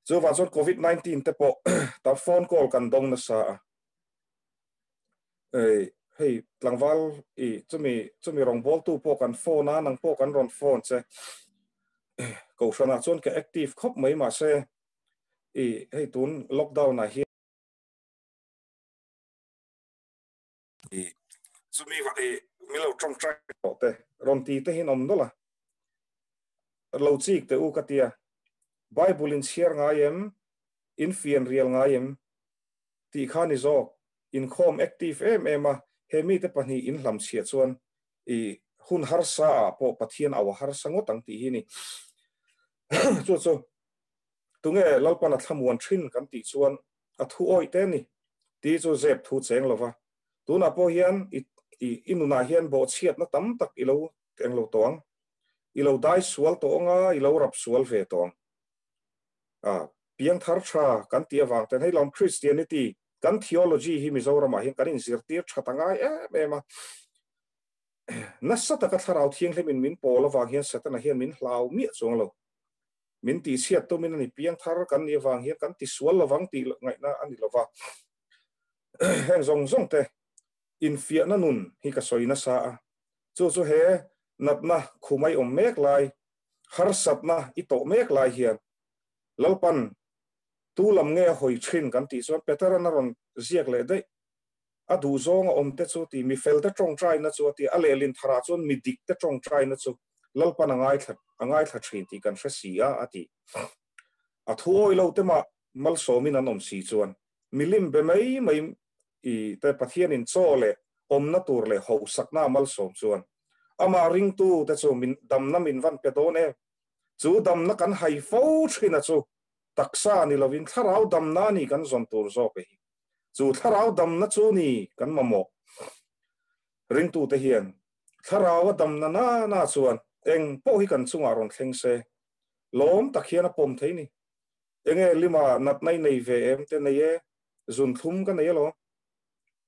S1: Chuvang chuan Covid 19 te pawh ta phone call kan dawng nasa a. Hei tlangval i chumi chumi rawngbawltu pawh kan phone a, nang pawh kan rawn phone che. Kohhranah chuan ka active khawp mai mahse i hei tun lockdown ah hian i chumi i milo tawngtai tawh te rawn ti te hian awm nawlh a. Lo chik teh u ka tia. Bible in chhiar ngai em? In fian rial ngai em? Tih kha ni zawk. Inkhawm active em em a, he mite pahnih in hlamchhiah chuan i hun harsa ah pawh Pathian au a harsa ngawt ang tih hi ni. Chu chu tunge Lalpan a thlamuan thin kan tih chuan a thu awih te ni. Ti chu zep thu cheng lova. Tunah pawh hian i i nunah hian bawhchhiatna tam tak i lo eng lo tawh ang. I lo dai sual tawh ang a, i lo rap sual ve tawh ang. A, piangthar tha kan tih avang ten hei lawm Christianity kan theology hi Mizoramah hian kan inzirtir that a ngai em em a. Nasa taka thlarau thianghlimin min pawl avang hian Setana hian min hlau miah chuang lo. Min tihchhiat tumin a ni piangthar kan nih avang hian kan tisual lovang tih ngaihna a ni lova. Heng zawng zawng te infiahna nun hi ka sawi nasa a. Chu chu he natna khumai awm mek lai, harsatna i tawh mek lai hian Lalpan tu lam nge a hawi thin kan tih chuan Petera'n a rawn ziak leh daih. A duh zawng a awm te chu ti, mi fel te tawngtaina chu a ti, a lehlin tharah chuan mi dik te tawngtaina chu Lalpan a ngaithla a ngaithla thin tih kan hre si a, a ti. A thu awi lo te mah malsawmin an awm si chuan milim be mai mai i te Pathianin chaw leh awmna tur leh hauhsakna a malsawm chuan amah ringtu te chu min damna min van pe dawn em? Chu damna kan hai fo thin a chu taksa ni lovin thlarau damna a ni kan zawn tur zawk e hi. Chu thlarau damna chu ni kan mamawh. Ringtute hian thlarau a damna na na chuan eng pawh hi kan chungah rawn thleng se lawm tak hian a pawm thei ni. Enge lima natna i nei ve em te nei e, zunthlum ka nei alawm,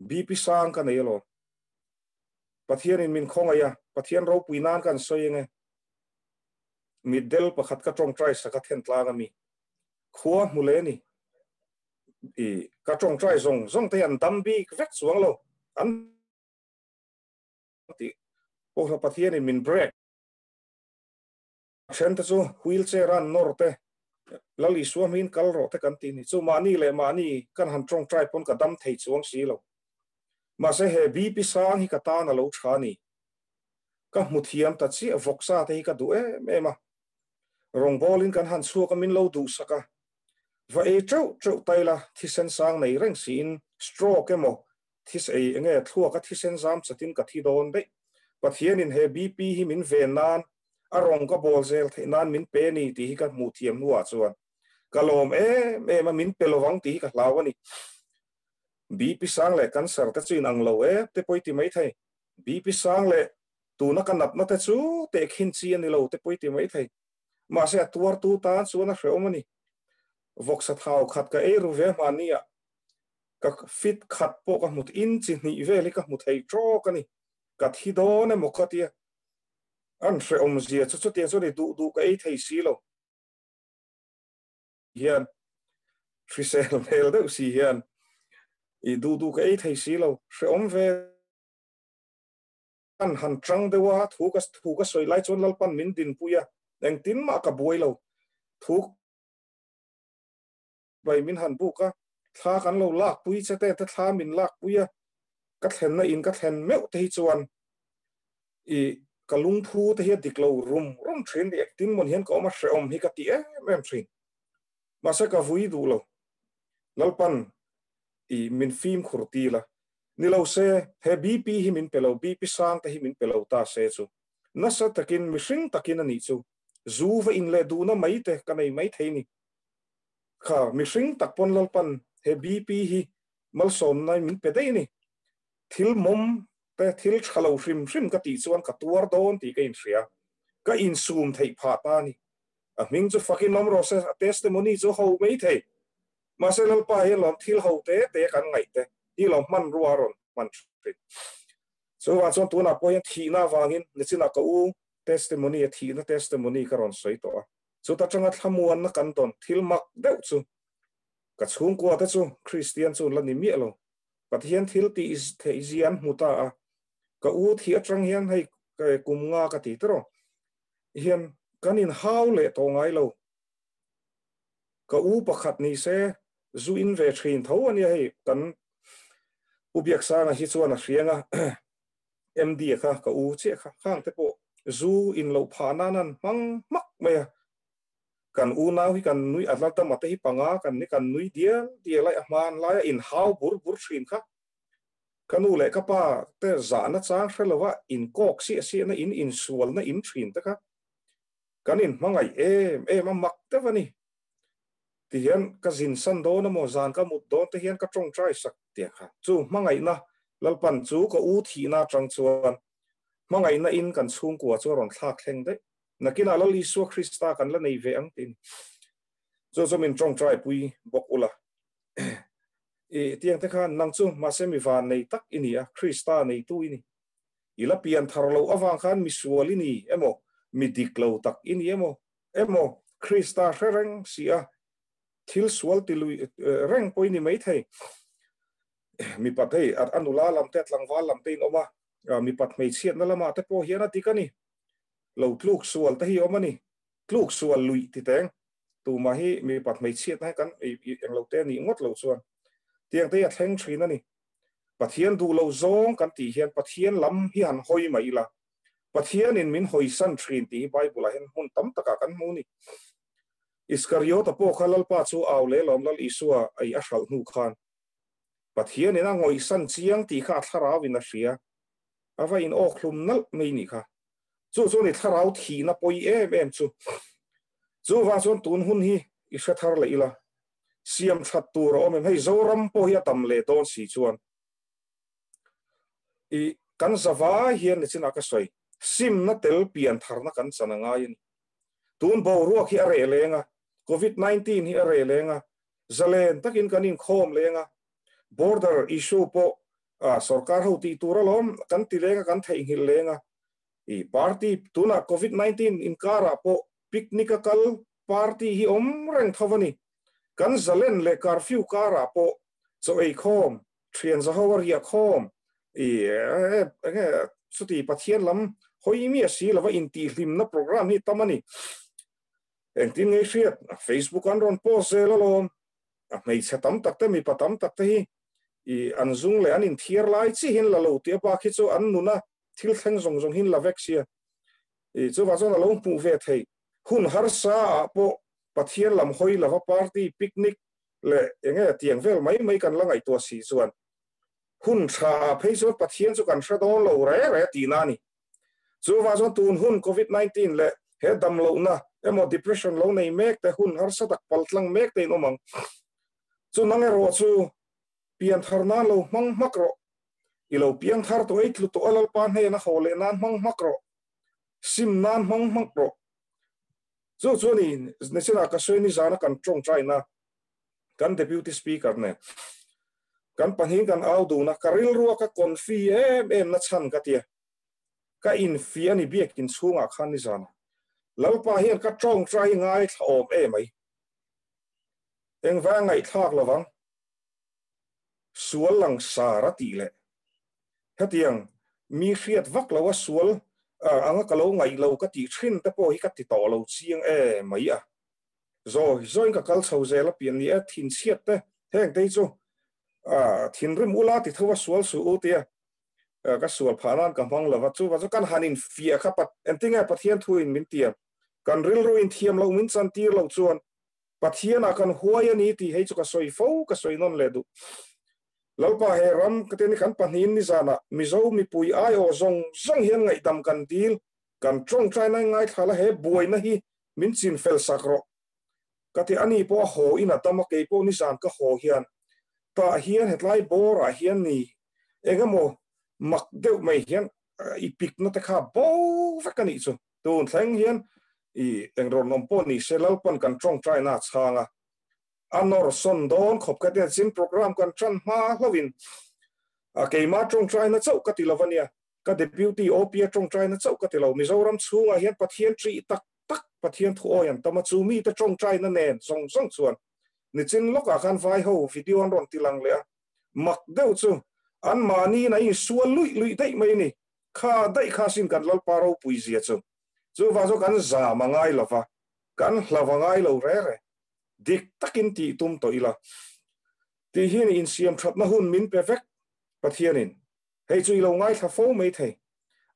S1: BP sang ka nei alawm. Pathianin min khawngaih a, Pathian ropui nan kan sawi enge. Mitdel pakhat ka tawngtai sak a then tlang a mi. Khua hmu le ni. I ka tawngtai zawng zawng te hi an dam bik vek chuang lo. An ti pawh Pathianin min break. A then te chu wheelchair a an nawr te, Lal Isua hmingin kal rawh te kan ti ni. Chu mahni leh mahni kan han tawngtai pawn ka dam thei chuang si lo. Mahse he BP sang hi ka tan a lo tha ni. Ka hmu thiam ta chiah vawksa te hi ka duh em em a. Rawngbawlin kan han chhuak a min lo duhsak a. Va ei teuh teuh tai la thisen sang nei reng siin stroke emaw this ei enge thluak a thisen zam chatin ka thi dawn daih. Pathianin he BP hi min ven nan a rawng ka bawl zel theih nan min pe ni tih hi ka hmuh thiam hnuah chuan ka lawm em em a, min pe lovang tih hi ka hlau a ni. BP sang leh cancer te chu in ang lo e te pawh i ti mai thei. BP sang leh tuna ka natna te chu tehkhin chi a ni lo te pawh i ti mai thei. Mahse a tuartu tan chuan a hrehawm a ni. Vawksa thau khat ka ei ru ve hmani ah ka fit khat pawh ka hmu in chi hnih vel hi ka hmu thei tawk a ni. Ka thi dawn emaw ka tia. An hrehawm zia chu chutiang chuan i duh duh ka ei thei si lo. Hian hrisel hmel deuh si hian i duh duh ka ei thei si lo. Hrehawm ve. An han tang deuh a, thu ka thu ka sawi lai chuan Lalpan min dinpui a, engtin mah ka buai lo. Thu bai min han buk a, thla kan lo lakpui che te te thla min lakpui a, ka thlenna in ka thlen meuh te hi chuan i ka lungphu te hi a dik lo rum rum thin ni, engtin mawn hian ka awm a, hrehawm hi ka ti em em thin. Mahse ka vui duh lo. Lalpan i min fimkhur til a, Ni lo se, he BP hi min pe lo, BP sang te hi min pe lo ta se chu nasa takin mihring takin a nih chu zu va in leh duhna mai te ka nei mai thei ni. Kha mihring tak pawn Lalpan he BP hi malsawmna min pe daih a ni. Thil mawm te, thil tha lo hrim hrim ka tih chuan ka tuar dawn tih ka inhria. Ka insum theih phah ta a ni. A hming chu fakin awm rawh se, a testimony chu ho mai thei. Mahse Lalpa hian lawm thil ho te te kan ngaih te hi lo hmanrua a rawn hman thin. Chuvang chuan tunah pawh hian thihna avangin nichinah ka u. testimony a thihna testimony ka rawn sawi tawh a. Chuta tanga thlamuanna kan dawn thil mak deuh chu ka chhungkua te chu Kristian chu an la ni miah lo. Pathian thil tih theih zia an hmu ta a. Ka u thih atang hian hei kum nga ka ti tawh hian kan inhau leh tawh ngai lo. Ka u pakhat ni se zu in ve thin tho a nia hei kan Pu Biaksanga hi chuan a hriang a MD a kha ka u chiah kha khang te pawh zu in loh phah nan an hmang hmak mai a. Kan unau hi kan nui a laltama te hi panga kan ni kan nui dial dial a a hman laia inhau bur bur thin kha. Ka nu leh ka pa te zahna chang hre lova inkawk siah siahna in insualna in thin te kha kan inhmangaih em em a mak deuh a ni. Tihian ka zin san dawn emaw zan ka mut dawn te hian ka tawngtai sak tiang kha. Chu hmangaihna Lalpan chu ka u thihna atang chuan hmangaihna in kan chhungkua chu a rawn thlak thleng daih. Nakinah Lal Isua Krista kan la nei ve ang tiin chu chu min tawngtai pui bawk ula. I tiang te khan nang chu mahse mi van nei tak i ni a, Krista neitu i ni. I la pian thar loh avang khan mi sual i ni emaw, mi dik lo tak i ni emaw, emaw Krista hre reng si a, thil sual ti lui reng pawh i ni maithei. Mipat hei a nula lam te a tlangval lam te in awm a, mipat hmeichhiatna lamah te pawh hian a dik a ni. Lo tluk sual te hi awm a ni. Tluk sual luih ti teng. Tumah hi mipat hmeichhiatna hi kan englo te a nih ngawt loh chuan tiang te hi a thleng thin a ni. Pathian duh lo zawng kan tih hian Pathian lam hi han hawi mai ila, Pathianin min hawisan thin tih hi Bible-ah hian hmun tam takah kan hmu a ni. Iskariota pawh kha Lalpa chu au leh lawm Lal Isua ei a hralh hnu khan Pathianin a ngawihsan chiang tih kha a thlarauin a hria, a va in awk hlum nalh mai nih kha. Chu chuan i thlarau thihna pawi em em chu. Chuvang chuan tun hun hi i hre thar leh ila, siam that tur a awm em? Hei Zoram pawh hi a tam leh dawn si chuan i kan zavai hian nichinah ka sawi, simna tel pian tharna kan chan a ngai a ni. Tun boruak hi a reh leng a, Covid 19 hi a reh leng a, zalen takin kan inkhawm leng a, border issue pawh sorkar ho tih tur alawm kan ti leng a, kan theihnghilh leng a. I party tunah Covid 19 inkarah pawh picnic a kal party hi awm reng tho a ni. Kan zalen leh curfew karah pawh chaw ei khawm, thian zaho a riah khawm, i enge chuti Pathian lam hawi mi a si lova intihhlimna program hi tam a ni. Engtin nge i hriat? Facebook an rawn post zel alawm. A hmeichhe tam tak te, mipa tam tak te hi i an zung leh an inthiar lai chi hian la lo tih a bak hi chu an nuna thil thleng zawng zawng hian la vek sia. I chuvang chuan a lo hmuh ve thei. Hun harsa ah pawh Pathian lam hawi lova party, picnic leh enge tiang vel mai mai kan la ngaihtuah si chuan hun tha ah phei chuan Pathian chu kan hre dawn lo re re tihna a ni. Chuvang chuan tun hun Covid 19 leh he damlohna emaw depression lo nei mek te hun harsa tak paltlang mek te in awm ang. Chu nang erawh chu pianthar nan lo hmang hmak rawh. I lo piangthar tawh ei tlu tawh a Lalpa hnena haw leh nan hmang hmak rawh. Sim nan hmang hmak rawh. Chu chuan i nichinah ka sawi nizana kan tawngtaina kan Deputy Speaker nen kan pahnih kan au dun a, ka rilrua ka confi em em na chhan ka tia. Ka infi a ni biakin chhungah khan nizana. Lalpa hian ka tawngtai ngaithla awm em ai. Engvang ngaihthlak lovang sual lang sar a tih leh hetiang mi hriat vak lo a sual anga ka lo ngaih lo ka tih thin te pawh hi ka ti tawh lo chiang e mai a. Zawi zawiin ka kal chho zel a pian ni e thinchhiat te heng te hi chu thinrim ula ti tho a sual suh u tia ka sual phah nan ka hmang lova chuva chu kan han infiah kha engtinge Pathian thuin min tiam kan rilru in thiam loh min chantir loh chuan Pathianah kan huai a ni tih hei chu ka sawi fo, ka sawi nawn leh duh. Lalpa he ram ka ti a ni, kan pahnihin nizanah Mizo mipui aiawh zawng zawng hian ngaihdam kan dil, kan tawngtaina ngaithla la he buaina hi min chin fel sak rawh. Ka ti a ni pawh a haw in a dam a, kei pawh nizan ka haw hian tah hian hetlai bawrah hian ni engemaw mak deuh mai hian i pikna te kha bo vek a nih chu. Tun thleng hian i eng rawn awm pawh ni se Lalpan kan tawngtaina a chhang a, a nawr sawn dawn khawp ka tia chin program kan tan hma hlauhin a keima tawngtaina chauh ka ti lo a nia. Ka Deputy OP a tawngtaina chauh ka ti lo. Mizoram chhungah hian Pathian ṭih tak tak Pathian thu awi an tam a, chu mite tawngtaina nen zawng zawng chuan nichin lawkah khan vai ho video an rawn ti lang leh a, mak deuh chu an mahniin a insual luih luih daih mai a ni. Kha daih kha sin kan Lalpa ropui zia chu. Chuvang chu kan zam a ngai lo va, kan hlauh a ngai lo re re. Dik takin tih tum tawh ila. Tih hian insiam thatna hun min pe vek Pathianin. Hei chu i lo ngaithla fo mai thei.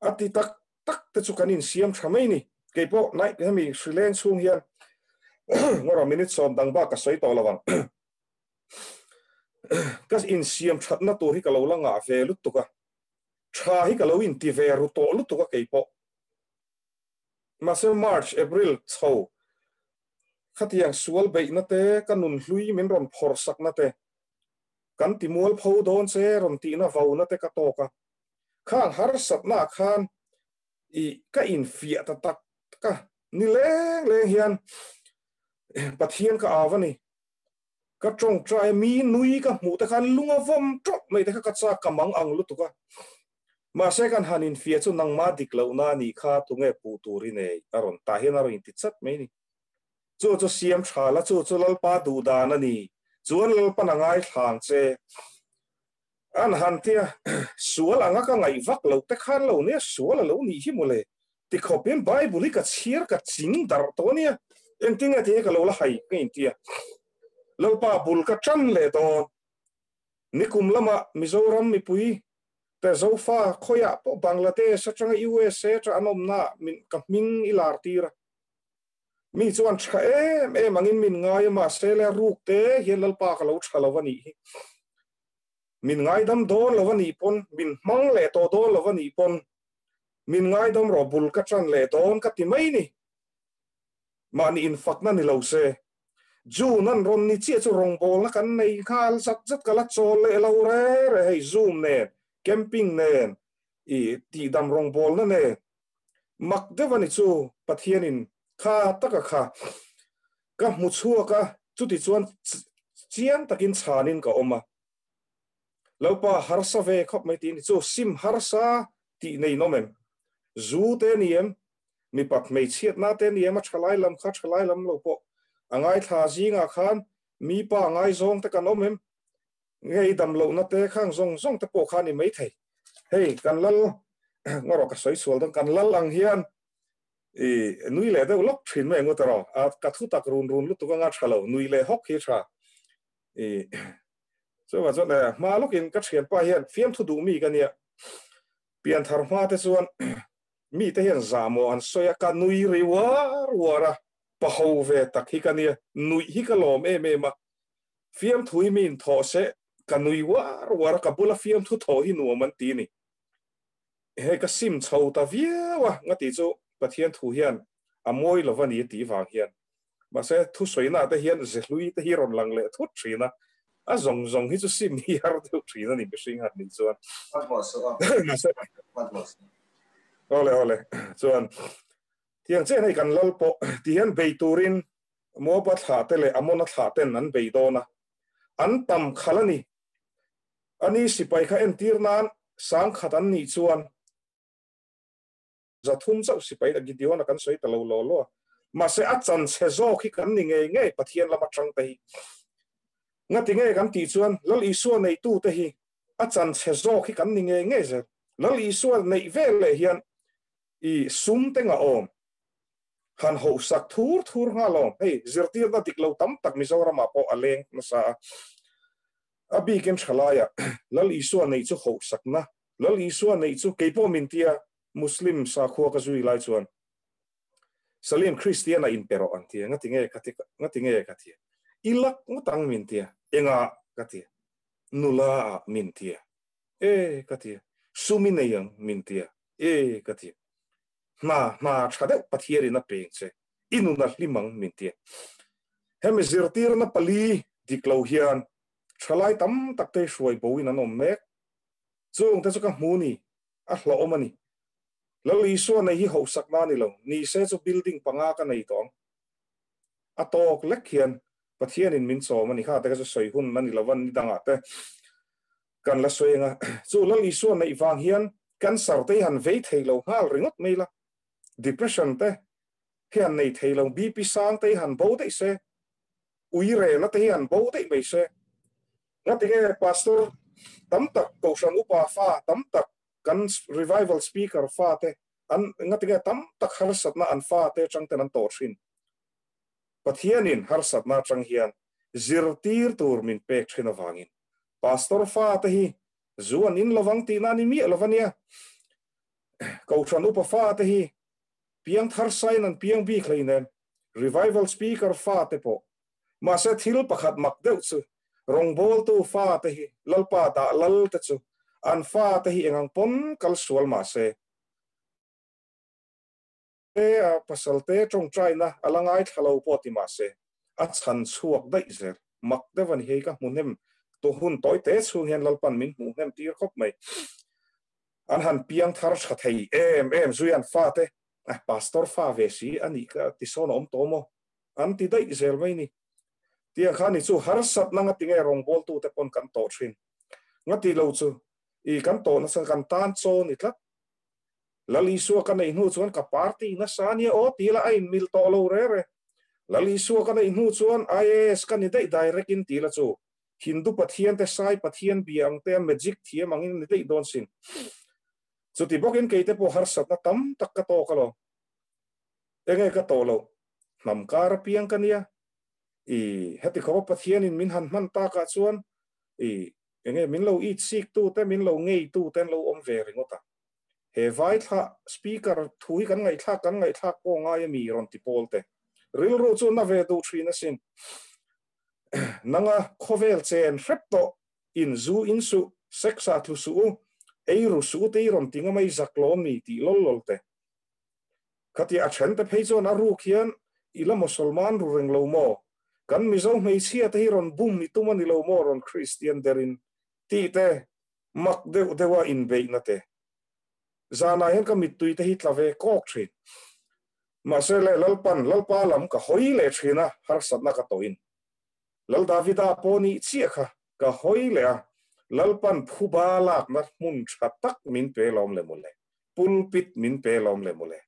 S1: A ti tak tak te chu kan insiam tha mai ni. Kei pawh night hemi hrileng chhung hian ngawrh minute sawm dang bak ka sawi tawh lo ang. Ka insiam thatna tur hi ka lo la ngah ve lutuk a. Tha hi ka lo inti ve ru tawh lutuk a kei pawh. Mahse March, April chho khatiang sual beihna te, ka nun hlui min rawn phawrh sakna te, kan ti mualpho dawn che rawn tihna vauna te ka tawk a. Khang harsatna ah khan i ka infiah ta tak tak a, ni leng leng hian Pathian ka au a ni. Ka tawngtai mi nui ka hmuh te khan lung a vawm tawp mai te kha ka chak ka mang ang lutuk a. Mahse kan han infiah chu nangmah dik lohna a nih kha tunge puh tur i nei a rawn tah hian a rawn inti chat mai ni. Chu chu siam tha la chu chu Lalpa duh dan a ni. Chuan Lalpan a ngaithlang che. An han tia sual anga ka ngaih vak loh te khan lo nia sual a lo nih hi mawle. Ti khawpin Bible hi ka chhiar ka ching darh tawh ania. Engtin nge ti hi ka lo la hai ka intia. Lalpa bul ka tan leh dawn. Nikum lama Mizoram mipui te Zofa khawiah pawh Bangladesh atanga USA atanga an awmna ah min ka hming i lar tir a. Mi chuan tha em em angin min ngai a mahse le ruk te hian Lalpa ka lo tha lo a nih hi. Min ngaidam dawn lo a nih pawn, min hmang leh tawh dawn lo a nih pawn, min ngaidam rawh bul ka tan leh dawn ka ti mai ni. Mahni infakna ni lo se. June an rawn ni chiah chu rawngbawlna kan nei nghal zat zat ka la chawl leh lo re re hei zoom nen, camping nen, i tihdam rawngbawlna nen. Mak deuh a ni chu Pathianin kha taka kha ka hmu chhuak a, chuti chuan chiang takin chhanin ka awm a. Lalpa harsa ve khawp mai tih a ni chu sim harsa tih nei nawm em? Zu te a ni em? Mipat hmeichhiatna te ni em a thalai lam kha thalai lam lo pawh a ngaithla zingah khan mi pa ngaizawng te kan awm em? Ngei dam lohna te khang zawng zawng te pawh kha a ni maithei. Hei kan lal ngarawh ka sawi sual dawn kan lal ang hian i nui leh deuh lawk thin mai angu tawh a ka thu tak run run lutuk anga tha lo nui leh hawk hi tha i chuvang chuan hma lawkin ka thianpa hian fiamthu duh mi ka nia pianthar hma te chuan Mite hian zahmawh an sawi a, ka nui ri uar uar a, pa ho ve tak hi ka nia, nuih hi ka lawm em em a, fiamthu hi mi inthawh se ka nui uar uar a, ka bula fiamthu thawh hi nuam an ti ni. Hei ka sim chho ta viau a, ngati chu Pathian thu hian a mawi lo va ni tih vang hian. Mahse thusawina te hian zehlui te hi rawn lang leh thut thin a, a zawng zawng hi chu sim hi har deuh thin a ni mihring han nih chuan. Mahse Awle awle chuan tiang chen hei kan lal pawh ti hian bei turin Moaba thlah te leh Amona thlah ten an bei dawn a, an tam khalh a ni. Ani sipai kha entir nan sangkhat an nih chuan 300 chauh sipai a Gideon a kan sawi ta lo law law a. Mahse a chan chhe zawk hi kan ni ngei ngei Pathian lama tang te hi. Ngati nge kan tih chuan Lal Isua neitu te hi a chan chhe zawk hi kan ni ngei ngei zel. Lal Isua neih vel leh hian i sum te ngah awm han hohsak thur thur nghal awm. Hei zirtirna dik lo tam tak Mizoramah pawh a leng nasa a. A bikin thalaiah Lal Isua neih chu hohsakna Lal Isua neih chu keipawh min tia Muslim sakhua ka zui lai chuan Salim Kristian a inpe rawh an tia, ngati nge ka ti, ngati nge ka tia, i lak ngawt ang min tia, engah ka tia, nula ah min tia, e ka tia, sum i nei ang min tia, e ka tia, hna hna tha deuh Pathian in a peng che, i nun a hlim ang min tia. Hemi zirtirna pali dik lo hian thalai tam tak te hruai bo in an awm mek. Chung te chu ka hmu ni, a hlawhawm a ni. Lal Isua nei hi hohsak na ni lo, ni se chu building panga ka nei tawh ang. A tawk lek hian Pathianin min chawm a ni kha te ka chu sawi hun a ni lo va, ni dangah te kan la sawi ang a. Chu Lal Isua neih vang hian Cancer te hi han vei thei lo nghal ringawt mai la, depression te hi han nei thei lo, BP sang te hi han bo daih se, ui rehna te hi han bo daih mai se. Ngatinge Pastor tam tak, Kohhran upa fa tam tak, kan revival speaker fa te an ngatinge tam tak harsatna an fa te atang ten an tawh thin. Pathianin harsatna atang hian zirtir tur min pek thin avangin Pastor fa te hi zu an in lovang tihna a ni miah lo ania. Kohhran upa fa te hi piang thar sain an piang bik hleinem, revival speaker fa te pawh. Mahse thil pakhat mak deuh chu rawngbawltu fa te hi Lalpa dah lal te chu an fa te hi engang pawn kal sual mahse, Te a pasal te tawngtaina a la ngaithla lo pawh ti mahse a chhan chhuak daih zel. Mak deuh a ni hei ka hmu hnem tu hun tawi te chhung hian Lalpan min hmuh hnem tir khawp mai. An han piang thar tha thei em em zui an fate pastor fa ve si a nih ka ti sawn a awm tawh maw? An ti daih zel mai ni. Tiang kha ni chu harsatna nga tinge rawngbawltute pawn kan tawh thin. Nga ti lo chu i kan tawh nasa kan tan chaw ni tlat. Lal Isua ka neih hnu chuan ka party nasa ania aw ti la a inmil tawh lo re re. Lal Isua ka neih hnu chuan IAS ka ni daih direct in ti la chu Hindu pathian te Sai pathian bia ang te a magic thiam ang in a ni daih dawn sin. Chuti bawk in kei te pawh harsatna tam tak ka tawk alawm. Enge ka tawh loh? Hnam kar apiang ka nia. I heti khawpa Pathian in min han hman tak ah chuan i enge min lo it sik tu te min lo ngei tu te an lo awm ve ringawt a. He vai thlah speaker thu hi kan ngaihthlak kan ngaihthlak pawh ngai a mi rawn ti pawl te. Rilru chu na ve duh thin asin. Nanga khawvel chen hrep tawh in zu in suh, sex ah tlu suh u, ei ru suh u te i rawn ti nga mai zak lawm mi tih lawl lawl te. Khatia a then te phei chuan a ruk hian i la Mosolman ru reng lo maw? Kan Mizo hmeichhia te hi rawn bum i tum a ni lo maw rawn Kristian derin tih te mak deuh deuha inbeihna te. Zanah hian ka mittui te hi tla ve kawk thin. Mahse le Lalpan, Lalpa lam ka hawi leh thin a, harsatna ka tawhin. Lal Davida pawh nih chiah kha ka hawi leh a, Lalpan phuba lakna hmun tha tak min pe lawm le mawle, pulpit min pe lawm le mawle.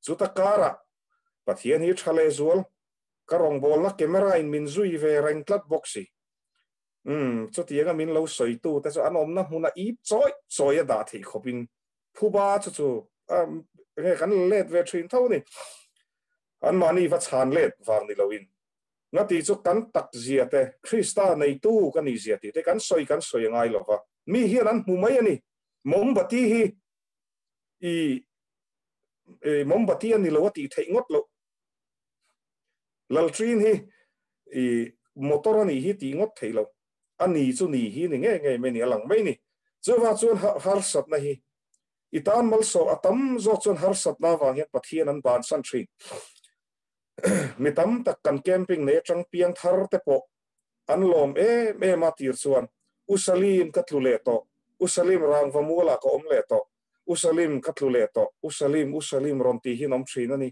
S1: Chuta karah Pathian hi tha lehzual, ka rawngbawlna camera in min zui ve reng tlat bawk si. Umm, chutianga min lo sawitu te chu an awmna hmuna ip chawi chawi a dah theih khawpin phuba chu chu enge kan la let ve thin tho ni. Anmahni va chhan let vang ni loin ngati chu kan tak zia te, Krista neitu ka nih zia tih te kan sawi kan sawi a ngai lo va, mi hian an hmu mai a ni. Mombati hi i mombati a ni lo a tih theih ngawt loh. Lalṭin hi i motor a nih hi tih ngawt theih lo. A ni chu ni hi ni ngei ngei mai ni, a lang mai ni. Chuvang chuan harsatna hi i tan malsawm a tam zawk chuan harsatna avang hian Pathian an bansan ṭhin. Mi tam tak kan camping nei aṭang piang thar te pawh an lawm em em a tir chuan U Salim ka tlu leh tawh, U Salim rangva mualah ka awm leh tawh, U Salim ka tlu leh tawh, U Salim, U Salim rawn tih hi an awm thin a ni.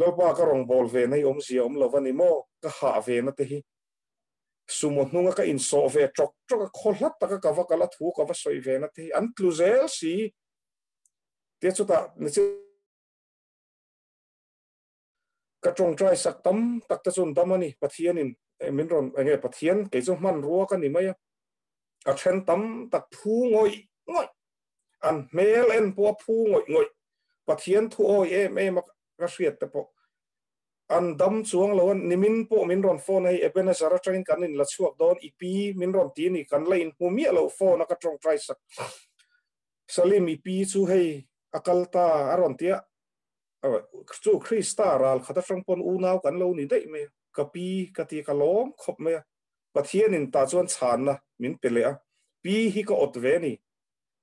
S1: Lalpa ka rawn bawl ve na hi awmzia awm lo a ni maw? Ka hah ve na te hi. Sumo hnunga ka insawh ve ṭawk ṭawk a, khaw hla taka ka va kal a thu ka va sawi ve na te hi an tlu zel si. Tia chutah ni chu. Ka tawngtai sak tam tak te chuan dam a ni, Pathianin min rawn eng nge Pathian kei chu hmanrua ka ni mai a, a then tam tak phu ngawih ngawih, an hmel en pawh a phu ngawih ngawih, Pathian thu awi em em a ka hriat te pawh an dam chuang lo a, nimin pawh min rawn phone a hei Ebenezer atangin kan in la chhuak dawn i pi min rawn ti a ni, kan la inhmu miah lo phone a ka tawngtai sak Salim i pi chu hei a kal ta a rawn ti a. Chu Krista ral khat atang pawn unau kan lo ni daih mai a, ka pi ka ti ka lawm khawp mai a, Pathianin tah chuan chhanna min pe leh a, pi hi ka awt ve a ni,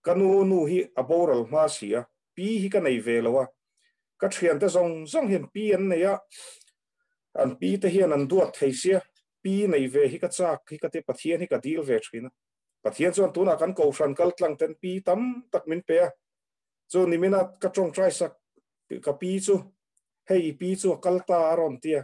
S1: ka nu nu hi a boral hma si a, pi hi ka nei ve lo a, ka thiante zawng zawng hian pi an nei a, an pi te hian an duat thei sia, pi nei ve hi ka chak hi ka ti, Pathian hi ka dil ve thin a, Pathian chuan tunah kan kohhran kal tlang ten pi tam tak min pe a, Chu nimina ka tawngtai sak ka pi chu, hei i pi chu a kal ta a rawn ti a,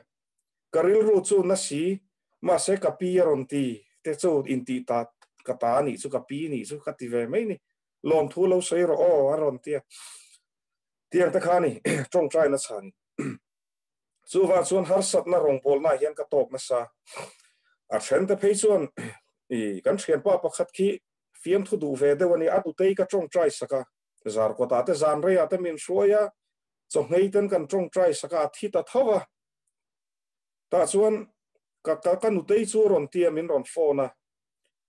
S1: ka rilru chu na si, mahse ka pi a rawn ti te chu intih ta ka ta a nih chu, ka pi nih chu ka ti ve mai ni. Lawmthu lo sawi rawh aw a rawn ti a. Tiang te kha a ni tawngtai na chhan. Chuvang chuan harsatna rawngbawlnaah hian ka tawk nasa. A then te phei chuan i kan thianpa pakhat khi fiamthu duh ve deuh a ni. A nutei ka tawngtai sak a, zarkawtah te zan reiah te min hruai a, chawhngei ten kan tawngtai sak a, a thi ta tho a. Tah chuan ka ka nutei chu rawn tia min rawn phone a,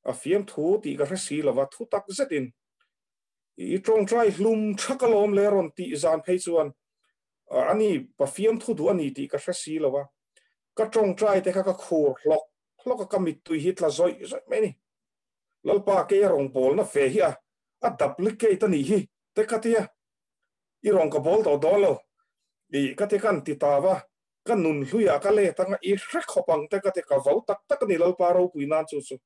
S1: a fiamthu tih ka hre si lova thu tak zetin i tawngtai hlum thak alawm le rawn tih zan phei chuan ani pa fiamthu duh a ni tih ka hre si lova ka tawngtai te kha ka khur hlawk hlawk a ka mittui hi tla zawih zawih mai a ni. Lalpa kei a rawngbawlna ve hi a a duplicate a nih hi te ka tia i rawn ka bawl tawh dawn lo i ka ti kan ti ta va ka nun hluiah ka let anga i hre khawp ang te ka ti ka vo tak tak a ni Lalpa ropui nan chu chu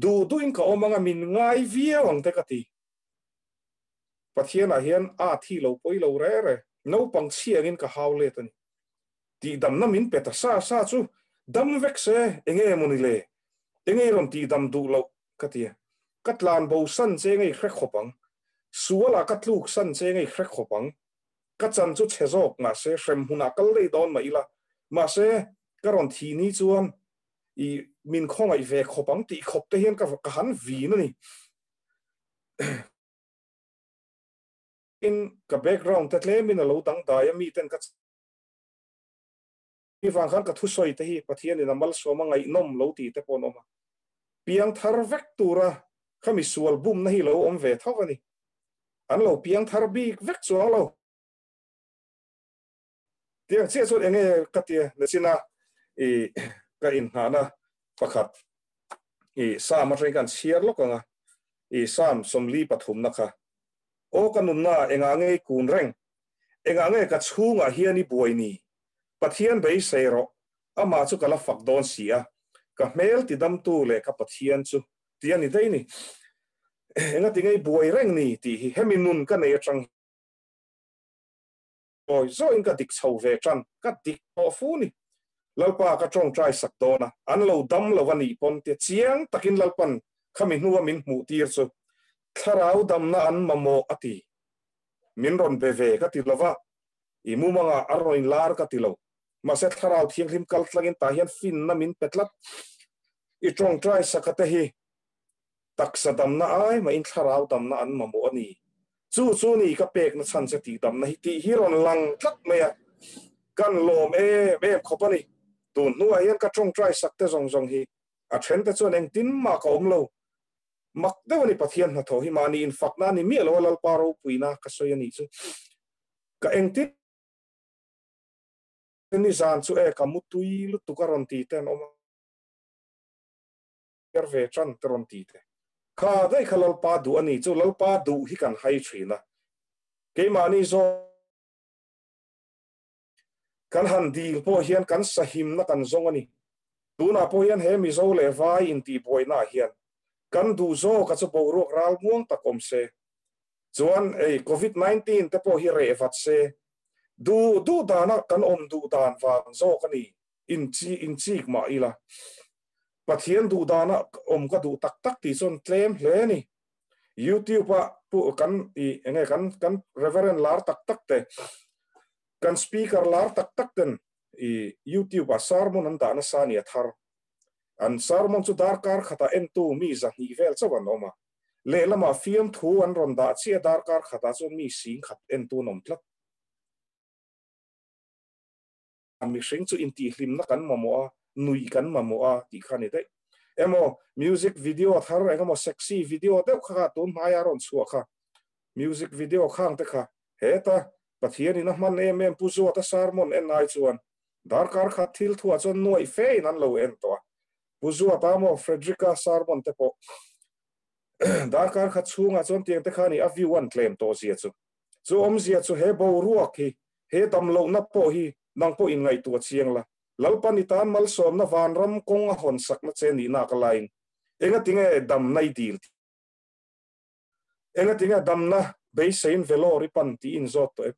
S1: duh duhin ka awm anga min ngai viau ang te ka ti Pathianah hian a thi lo pawi lo re re naupang chhiangin ka hau let a ni tihdamna min pe ta sa sa chu dam vek se enge maw ni le enge i rawn tihdam duh loh ka ti a ka tlan bo san che ngei hre khawp ang sualah ka tluk san che ngei hre khawp ang Ka chan chu chhe zawk mahse hrem hmunah kal daih dawn mah ila, mahse ka rawn thih ni chuan i min khawngaih ve khawp ang tih khawp te hian ka ka han vin a ni. In ka background te tlemin a lo dangdai a mi ten ka mi vang khan ka thusawi te hi Pathianin a malsawm a ngaihnawm lo tih te pawh an awm a. Piang thar vek tura kha misual bumna hi lo awm ve tho a ni. An lo piang thar bik vek chuang lo. Tiang chiah chuan enge ka tia nachina i ka inngahna pakhat i Sam atangin kan chhiar lawk ang a, i Sam 43na kha. Aw ka nunna engah nge i kun reng? Engah nge ka chhungah hian i buai ni? Pathian beisei rawh, amah chu ka la fak dawn si a, ka hmel tidamtu leh ka Pathian chu tih a ni daih ni. Engati ngei buai reng ni tih hi hemi nun ka nei atang zawi zawiin ka dik chho ve tan, ka dik tawh fu ni. Lalpa ka tawngtai sak dawn a, an lo dam lo a nih pawn tia chiang takin Lalpan khami hnua min hmuh tir chu thlarau damna an mamawh a ti. Min rawn be ve ka ti lova, i mumangah a rawn inlar ka ti lo. Mahse thlarau thianghlim kal tlangin tah hian finna min pe tlat. I tawngtai saka te hi taksa damna ai mahin thlarau damna an mamawh a ni. Chu chu ni ka pekna chhan che tih damna hi tih hi rawn lang tlat mai a, kan lawm em em khawp a ni. Tun hnuah hian ka tawngtai sak te zawng zawng hi a then te chuan engtin mah ka awm lo. Mak deuh a ni Pathian hnathawh hi mahni infakna a ni miah lo a Lalpa ropuina ka sawi a nih chu. Ka engtin nizan chu e ka mutui lutuk a rawn ti te an awm a. Ker ve tan te rawn ti te. Kha daih kha Lalpa duh a ni chu Lalpa duh hi kan hai thin a. Keimahni zawk kan han dil pawh hian kan sahimna kan zawng a ni. Tunah pawh hian he Mizo leh Vai intihbuainaah hian kan duh zawk a chu boruak ral muang tak awm se. Chuan ei Covid 19 te pawh hi reh vat se. Duh duh dana kan awm duh dan vang zawk a ni. Inchi inchik mah ila. Pathian duh dana awm ka duh tak tak tih chuan tlem hle a ni. YouTube a pu kan i enge kan kan Reverend lar tak tak te kan speaker lar tak tak ten i YouTube a sermon an dah nasa a ni a thar. An sermon chu darkar khatah entu mi 200 vel chauh an awm a. Lehlamah fiamthu an rawn dah chiah darkar khatah chuan mi 10,000 entu an awm tlat. Mihring chu intihhlimna kan mamawh a, nuih kan mamawh a tih kha a ni daih. Emaw music video thar eng emaw sexy video deuh kha kha tun hmaia rawn chhuah kha music video khang te kha heta Pathianin a hman em em Pu Zuata sermon en ai chuan darkar khat thil thuah chuan nuaih fe in an lo en tawh a. Pu Zuata maw Frederick-a sermon te pawh darkar khat chhungah chuan tiang te kha ni a view an tlem tawh zia chu. Chu awmzia chu he boruak hi, he damlohna pawh hi nang pawh inngaihtuah chiang la. Lalpan i tan malsawmna vanram kawng a hawn sakna che nihna ka lain engatinge damna i dil tih? Engatinge damna beiseiin velawr i pan tih i inzawt tawh em?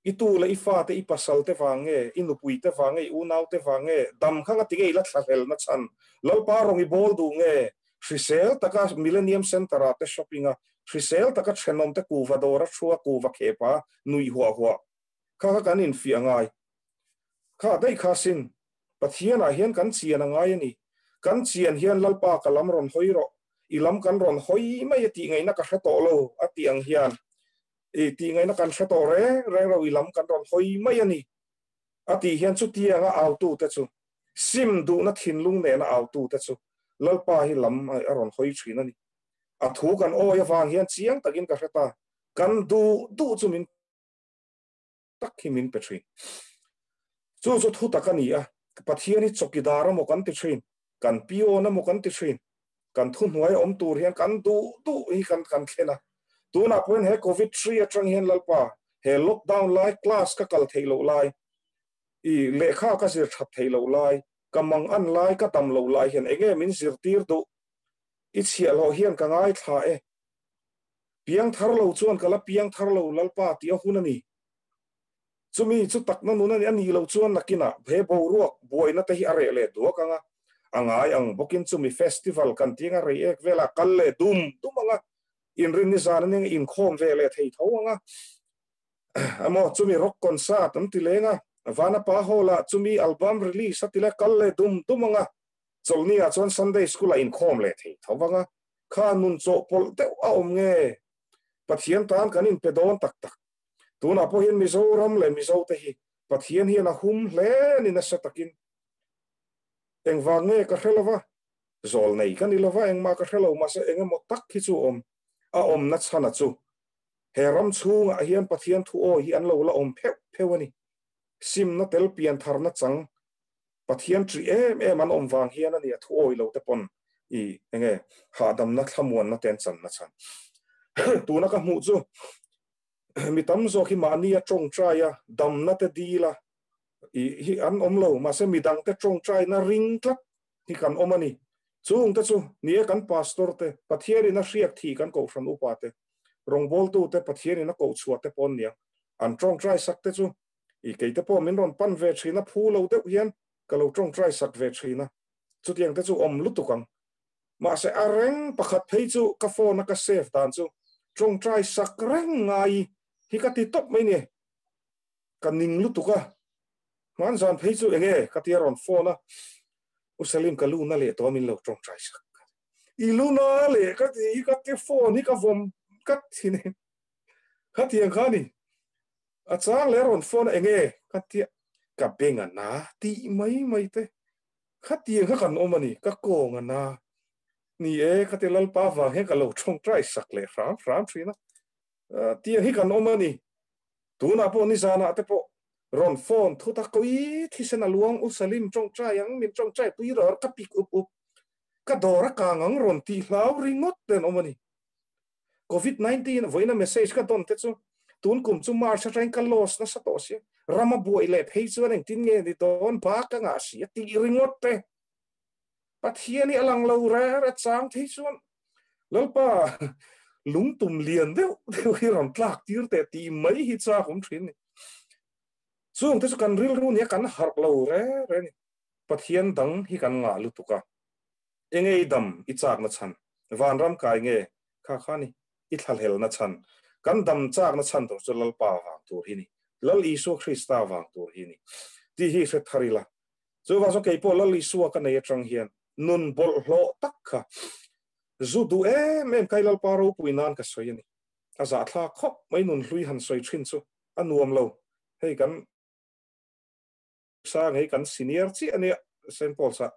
S1: I tu leh i fate, i pasalte vang nge, i nupuite vang nge, i unaute vang nge, dam kha ngatinge i la thlahlelna chhan? Lalpa rawng i bawl duh nge? Hrisel taka Millennium Centre ah te shopping a, hrisel taka thenawm te kuhva dawr a thua kuhva khep a nuih huah huah kha kha kan infiah ngai. Kha daih kha sin, Pathian ah hian kan chian a ngai a ni. Kan chian hian Lalpa ka lam rawn hawi rawh, i lam kan rawn hawi mai a tih ngaihna ka hre tawh lo a tih ang hian i tih ngaihna kan hre tawh reng reng lo, i lam kan rawn hawi mai a ni a tih hian chutianga autute chu Sim duhna thinlung nena autute chu Lalpa hi lam a rawn hawi thin a ni. A thu kan awi avang hian chiang takin ka hre ta, kan duh duh chu min tak hi min pe thin. Chu chu thu tak a ni a, Pathian hi chawkidar emaw kan ti thin, kan pion emaw kan ti thin, kan thuhnuai awm tur hian kan duh duh hi kan kan thlen a. Tunah pawhin he Covid hri atang hian Lalpa, he lockdown lai class ka kal theih loh lai, I lehkha ka zir that theih loh lai, ka mang an lai, ka dam loh lai hian enge min zirtir duh? I chhiahhlawh hian ka ngaithla e. Piang thar lo chuan ka la piang thar lo Lalpa tih a hun a ni. Chumi chu takna nun a ni, a nih loh chuan nakinah he boruak buaina te hi a reh leh duak ang a, a ngai ang bawkin chumi festival kan tih anga rei ek velah kal leh dum dum ang a, inrinni zan a nia inkhawm ve leh thei tho ang a. Emaw chumi rock concert an ti leng a, Vanapa Hall ah chumi album release a ti le kal leh dum dum ang a, chawlhni ah chuan Sunday school ah inkhawm leh thei tho vang a, kha nun chawhpawlh deuh a awm nge? Pathian tan kan inpe dawn tak tak. Tunah pawh hian Mizoram leh Mizo te hi Pathian hian a hum hle a ni nasa takin. Engvang nge ka hre lova, zawl nei ka ni lova engmah ka hre lo mahse engemaw tak hi chu awm a awmna chhana chu He ram chhungah hian Pathian thu awi hi an lo la awm pheuh pheuh a ni. Simna tel pian tharna chang Pathian ṭih em em an awm vang hian a ni a thu awi lo te pawn i enge hahdamna thlamuanna te an channa chhan. Tuna ka hmuh chu mi tam zawk hi mahni a tawngtai a damna te dil a i hi an awm lo mahse midang te tawngtaina ring tlat hi kan awm a ni. Chungte chu ni e kan pastor te, Pathianin a hriak thih kan kohhran upa te, rawngbawltu te Pathianin a koh chhuah te pawn niang an tawngtai sak te chu i kei te pawh min rawn pan ve thin a, phu lo deuh hian ka lo tawngtai sak ve thin a, chutiang te chu awm lutuk ang. Mahse a reng pakhat phei chu ka phone a ka save dan chu tawngtai sak reng ngai hi ka ti tawp mai ni. Ka ning lutuk a, hman zan phei chu enge ka tia rawn phone a, U Salim ka luna leh tawh a min lo tawngtai sak. I luna leh ka ti hi ka ti phone hi ka vawm ka thin e. Ka tiang kha ni. A chang leh a rawn phone a enge ka tia ka beng a na tih mai mai te. Kha tiang kha kan awm a ni, ka kawng a na. Ni e ka ti Lalpa vang hian ka lo tawngtai sak leh hram hram thin a. Tiang hi kan awm a ni. Tunah pawh nizanah te pawh rawn phone thut a, Kawii thisen a luang u Salim tawngtai ang, min tawngtai pui rawh ka pik up up, ka dawr a kang ang rawn tih hlau ringawt te an awm a ni. Covid 19 vawiina message ka dawn te chu tun kum chu March atangin ka loss nasa tawh sia, ram a buai leh phei chuan engtin nge ni dawn bak ka ngah si a tih ringawt te. Pathian hi a lang lo reng a chang thei chuan Lalpa lungtum lian deuh deuh hi rawn tlak tir teh tih mai hi chak awm thin ni. Chung te chu kan rilru nia kan harh lo reng reng ni. Pathian dang hi kan ngah lutuk a. Enge i dam i chakna chhan? Vanram kai nge kha kha ni i thlahlelna chhan? Kan dam chakna chhan tur chu Lalpa vang tur hi ni. Lal Isua Krista vang tur hi ni. Tih hi hre thar ila. Chuvang chuan keipawh Lal Isua ka nei atang hian nun bawlhhlawh tak kha zu duh em em kai Lalpa ropui nan ka sawi a ni. A zahthlak khawp mai nun hlui han sawi thin chu a nuam lo. Hei kan sang hei kan senior chiah a nia Saint Paul's ah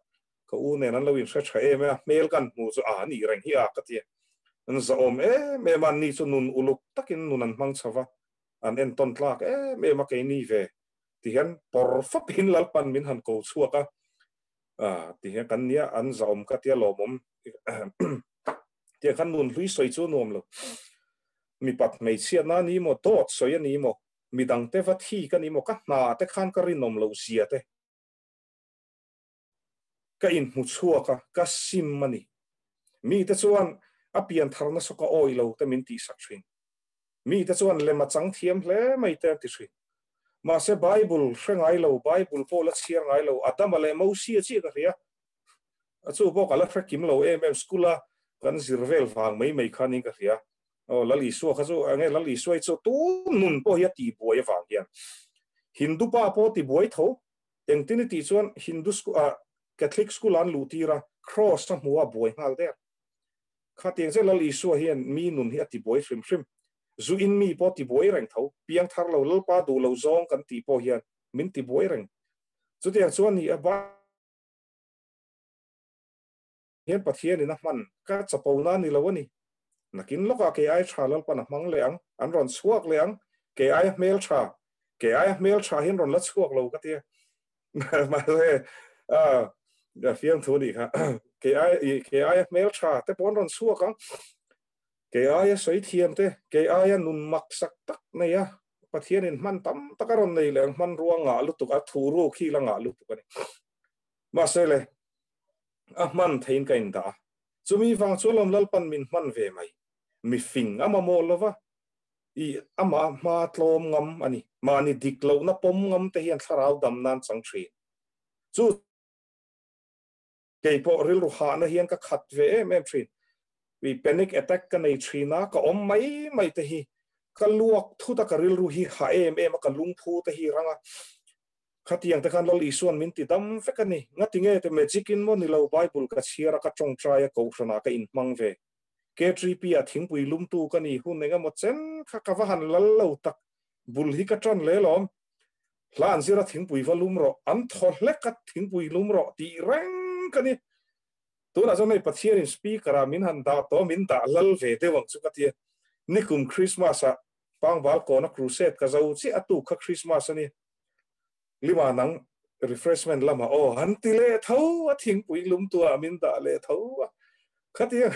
S1: ka u nen an lo inhre tha em em a, hmel kan hmu chu a nih reng hi a ka ti a. An zahawm em em a, anni chu nun uluk takin nun an hmang chho va, an entawn tlak em em a keini ve Ti hian pawr fap in Lalpan min han ko chhuak a, ti hian kan nia an zahawm ka tia lawmawm tiang khan nun hlui sawi chu nuam lo. Mipat hmeichhiatna a ni maw, dawt sawi a ni maw, midang te va thi ka ni maw, ka hna te khan ka rinawm loh zia te ka inhmu chhuak a, ka sim a ni. Mite chuan a pian tharna saw ka awih lo te min tihsak thin. Mite chuan lem a chang thiam hle mai te an ti thin. Mahse Bible hre ngai lo, Bible pawh la chhiar ngai lo, Adama leh Mosia chiah ka hria. A chu pawh ka la hre kim lo em em, school a kan zir vel vang mai mai kha niin ka hria. Aw Lal Isua kha chu enge Lal Isua hi chu tun nun pawh hi a tihbuai avang hian Hindu pa pawh a tibuai tho. Engtin i tih chuan Hindu school ah Catholic school ah an luh tir a, cross a hmu a buai nghal der. Khatiang che Lal Isua hian mi nun hi a tibuai hrim hrim. Zu in mi pawh tibuai reng tho. Piangthar lo Lalpa duh lo zawng kan tih pawh hian min tibuai reng. Chutiang chuan ni a Hian Pathian in a hman ka chapo na ni lo a ni. Nakin lawkah kei ai tha Lalpan a hmang leh ang, an rawn chhuak leh ang, kei aia hmel tha, kei aia hmel tha hi an rawn la chhuak lo ka tia. Mahse, a fiamthu nih kha, kei ai, kei aia hmel tha te pawh an rawn chhuak ang, kei aia sawi thiam te, kei aia nun mak sak tak nei a, Pathian in hman tam tak a rawn nei leh ang, hmanrua ngah lutuk, a thuruk hi la ngah lutuk a ni. Mahse le, a hman theiin ka indah a, chumi vang chuan lawm Lalpan min hman ve mai. Mi fing a mamawh lova, i amah hma tlawm ngam a ni. Mahni dik lohna pawm ngam te hian thlarau dam nan chang thin. Chu kei pawh rilru hahna hian ka khat ve em em thin. I panic attack ka nei thin a, ka awm mai mai te hi ka luak thut a, ka rilru hi hah em em a, ka lungphu te hi rang a. Khatiang te khan Lal Isuan min ti dam vek a ni. Ngati nge te magic in maw ni lo Bible ka chhiar a ka tawngtai a kohhran ah ka in hmang ve. K3P ah thingpui lumtu ka ni hun eng emaw chen kha ka va han lal lo tak bul hi ka tan le lawm. Hla an zir a thingpui va lum rawh an thaw hlek a thingpui lum rawh tih reng ka ni. Tunah chuan hei Pathian in speaker ah min han dah tawh min dah lal ve deuh ang chu ka tia. Nikum Christmas ah Pangval kawna crusade ka zo chiah a tuk kha Christmas a ni. Lima nang refreshment lamah aw han ti leh tho a thingpui lum tuah min dah leh tho a. Khatiang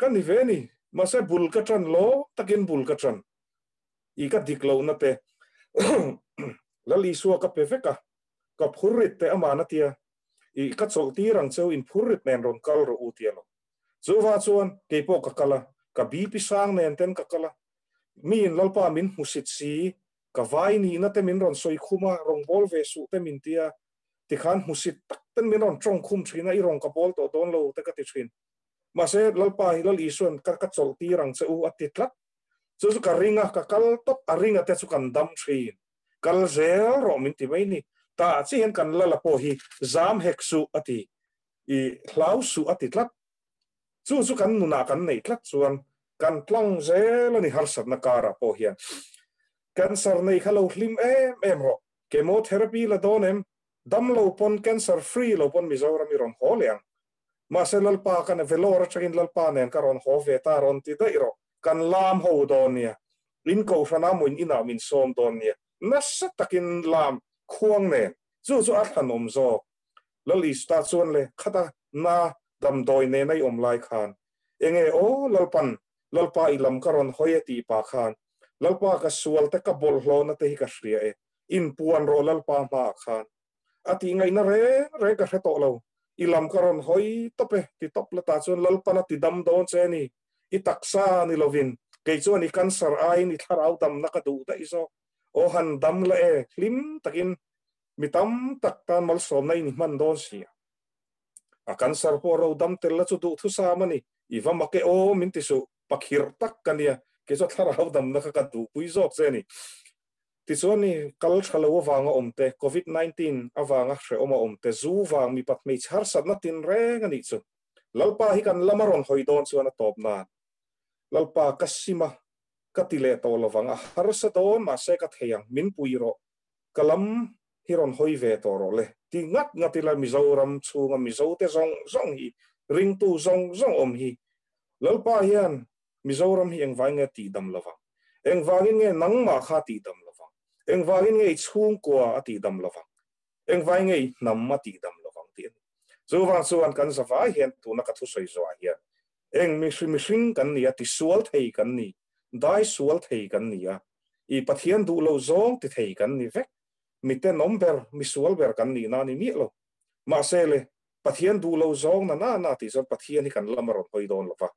S1: ka ni ve ni. Mahse bul ka tan lo takin bul ka tan. I ka dik lohna te Lal Isua ka pe vek a, ka phurrit te aman a tia. I ka chawlh tir ang cheu in phurrit nen rawn kal rawh u tia lo. Chuvang chuan kei pawh ka kal a, ka BP sang nen ten ka kal a. Miin Lalpa min hmusit si, ka vai nihna te min rawn sawi khum a, rawngbâwl ve suh te min ti a, tikhan hmusit tak ten min rawn tawng khum thin a, i rawn ka bawl tawh dawn lo te ka ti thin. Mahse, Lalpa hi Lal Isua'n ka ka chawlh tir ang che u a ti tlat. Chu chu ka ring a, ka kal tawp, a ringa te chu kan dam thin. Kal zel rawh min ti mai ni. Tah chiah hian kan Lala pawh hi zam hek suh a ti. I hlau suh a ti tlat. Chu chu kan nunah kan neih tlat chuan kan tlang zel a ni harsatna karah pawh hian. Cancer nei kha lo hlim em em rawh. Chemotherapy la dawn em? Dam lo pawn cancer free lo pawn Mizoram i rawn haw leh ang. Mahse Lalpa ka Vellore atangin Lalpa nen ka rawn haw ve ta rawn ti daih rawh. Kan lam ho dawn nia. In kohhrana muin inah min sawm dawn nia. Nasa takin lam khuang nen. Chu chu a thlanawm zawk. Lal Ista chuan le khata na damdawi nena i awm lai khan enge aw Lalpan Lalpa i lam ka rawn hawi e tih pah khan Lalpa ka sual te ka bawlhhlawhna te hi ka hria e inpuan rawh Lalpa hmaah khan a tih ngaihna reng reng ka hre tawh lo i lam ka rawn hawi tawp e ti tawp la tah chuan Lalpan a ti dam dawn che ni i taksa ni lovin kei chuan i cancer aiin i thlarau damna ka duh daih zawk aw han dam la e hlim takin Mi tam tak tan malsawmna in i hman dawn si a. A cancer pawh ro dam tel la chu duhthusam a ni. I va mak e aw min ti suh, pakhirh tak ka nia, kei chu thlarau damna kha ka duhpui zawk che a ni. Tichuan i kal tha lo avanga awm te, Covid 19 avanga hrehawm a awm te, zu vang mipat hmeichhe harsatna tinreng a nih chu. Lalpa hi kan lama rawn hawi dawn chuan a tawp nan. Lalpa ka sim a, ka ti leh tawh lovang, a harsa dawn mahse ka thei ang, min pui rawh. Ka lam hi rawn hawi ve tawh rawh le. Ti ngat ngat ila Mizoram chhunga Mizote zawng zawng hi, ringtu zawng zawng awm hi Lalpa hian Mizoram hi engvangin nge tihdam lovang? Engvangin nge nangmah kha tihdam lovang? Engvangin nge i chhungkua a tihdam lovang? Engvangin nge i hnam a tihdam lovang? tih a ni. Chuvang chuan kan zavai hian tuna ka thusawi zawhah hian eng mihring kan ni a, tisual thei kan ni, dai sual thei kan ni a, I Pathian duh lo zawng ti thei kan ni vek. Mi tenawm ber, mi sual ber kan nihna a ni miah lo. Mahse le, Pathian duh lo zawng na na na tih chuan Pathian hi kan lam a rawn hawi dawn lo va.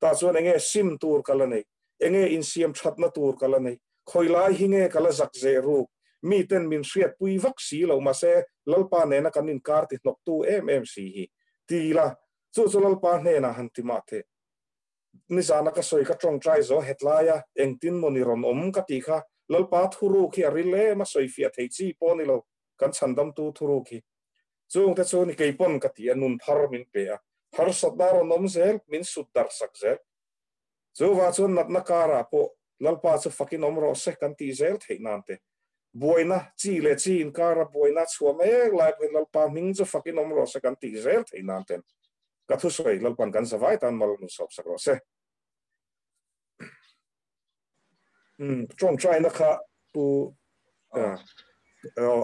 S1: Tah chuan enge sim tur ka la neih? Enge insiam thatna tur ka la neih? Khawi lai hi nge ka la zak zeh ruk? Mi ten min hriatpui vak si lo, mahse Lalpa nena kan inkar ti hnawktu em em si hi. Ti la, chu chu Lalpa hnenah han ti mah teh. Nizana ka sawi ka tawngtai zo hetlai a, engtin maw ni rawn awm ka tih kha Lalpa thuruk hi a ril em a sawi fiah thei chi pawh ni lo, kan chhandamtu thuruk hi. Chungte chu ni keipawn ka ti a, nun thar min pe a, harsatna rawn awm zel, min sut darh sak zel. Chuvang chuan natna karah pawh Lalpa chu fakin awm rawh se kan tih zel theih nan te, buaina chi leh chi inkara buaina chhuah mek lai pawhin Lalpa hming chu fakin awm rawh se kan tih zel theih nan ten ka thusawi Lalpan kan zavai tan mal min sawp sak rawh se. Umm tawngtaina kha pu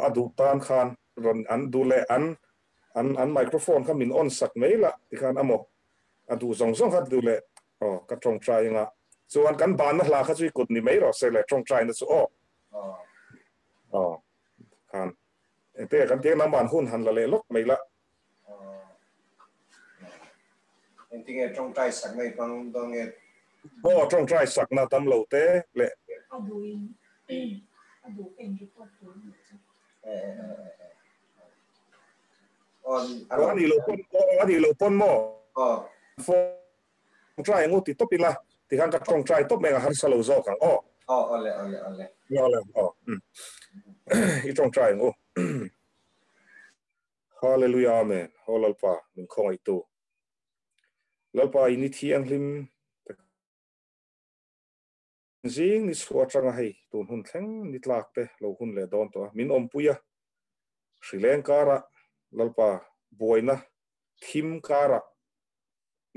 S1: a duh tan khan rawn an duh leh an an an microphone kha min on sak mai la tikhan amaw a duh zawng zawng kha duh leh aw ka tawngtai anga chuan kan banna hla kha chu i kut ni mai rawh se le tawngtaina chu aw aw khan engte kan tiang nangman hun han la leh lawk mai la.
S2: Engtinge tawngtai sakna i hmang dawn nge?
S1: Aw tawngtai sakna dam lo te leh.
S3: A duh in a duh en report tur a nih chu.
S1: Aw a nih loh pawn aw a nih loh pawn maw? Tawngtai ngu ti tawp ila tikhan ka tawngtai tawp mai ang a harsa lo zawk ang aw.
S2: Aw awle awle awle.
S1: Awle aw i tawngtai ngu. Hallelujah Amen Aw Lalpa min khawngaihtu Lalpa in i thianghlim tak zing ni chhuah atanga hei tun hun thleng ni tlak te lo hun leh dawn tawh a min awmpui a hrileng karah Lalpa buaina thim karah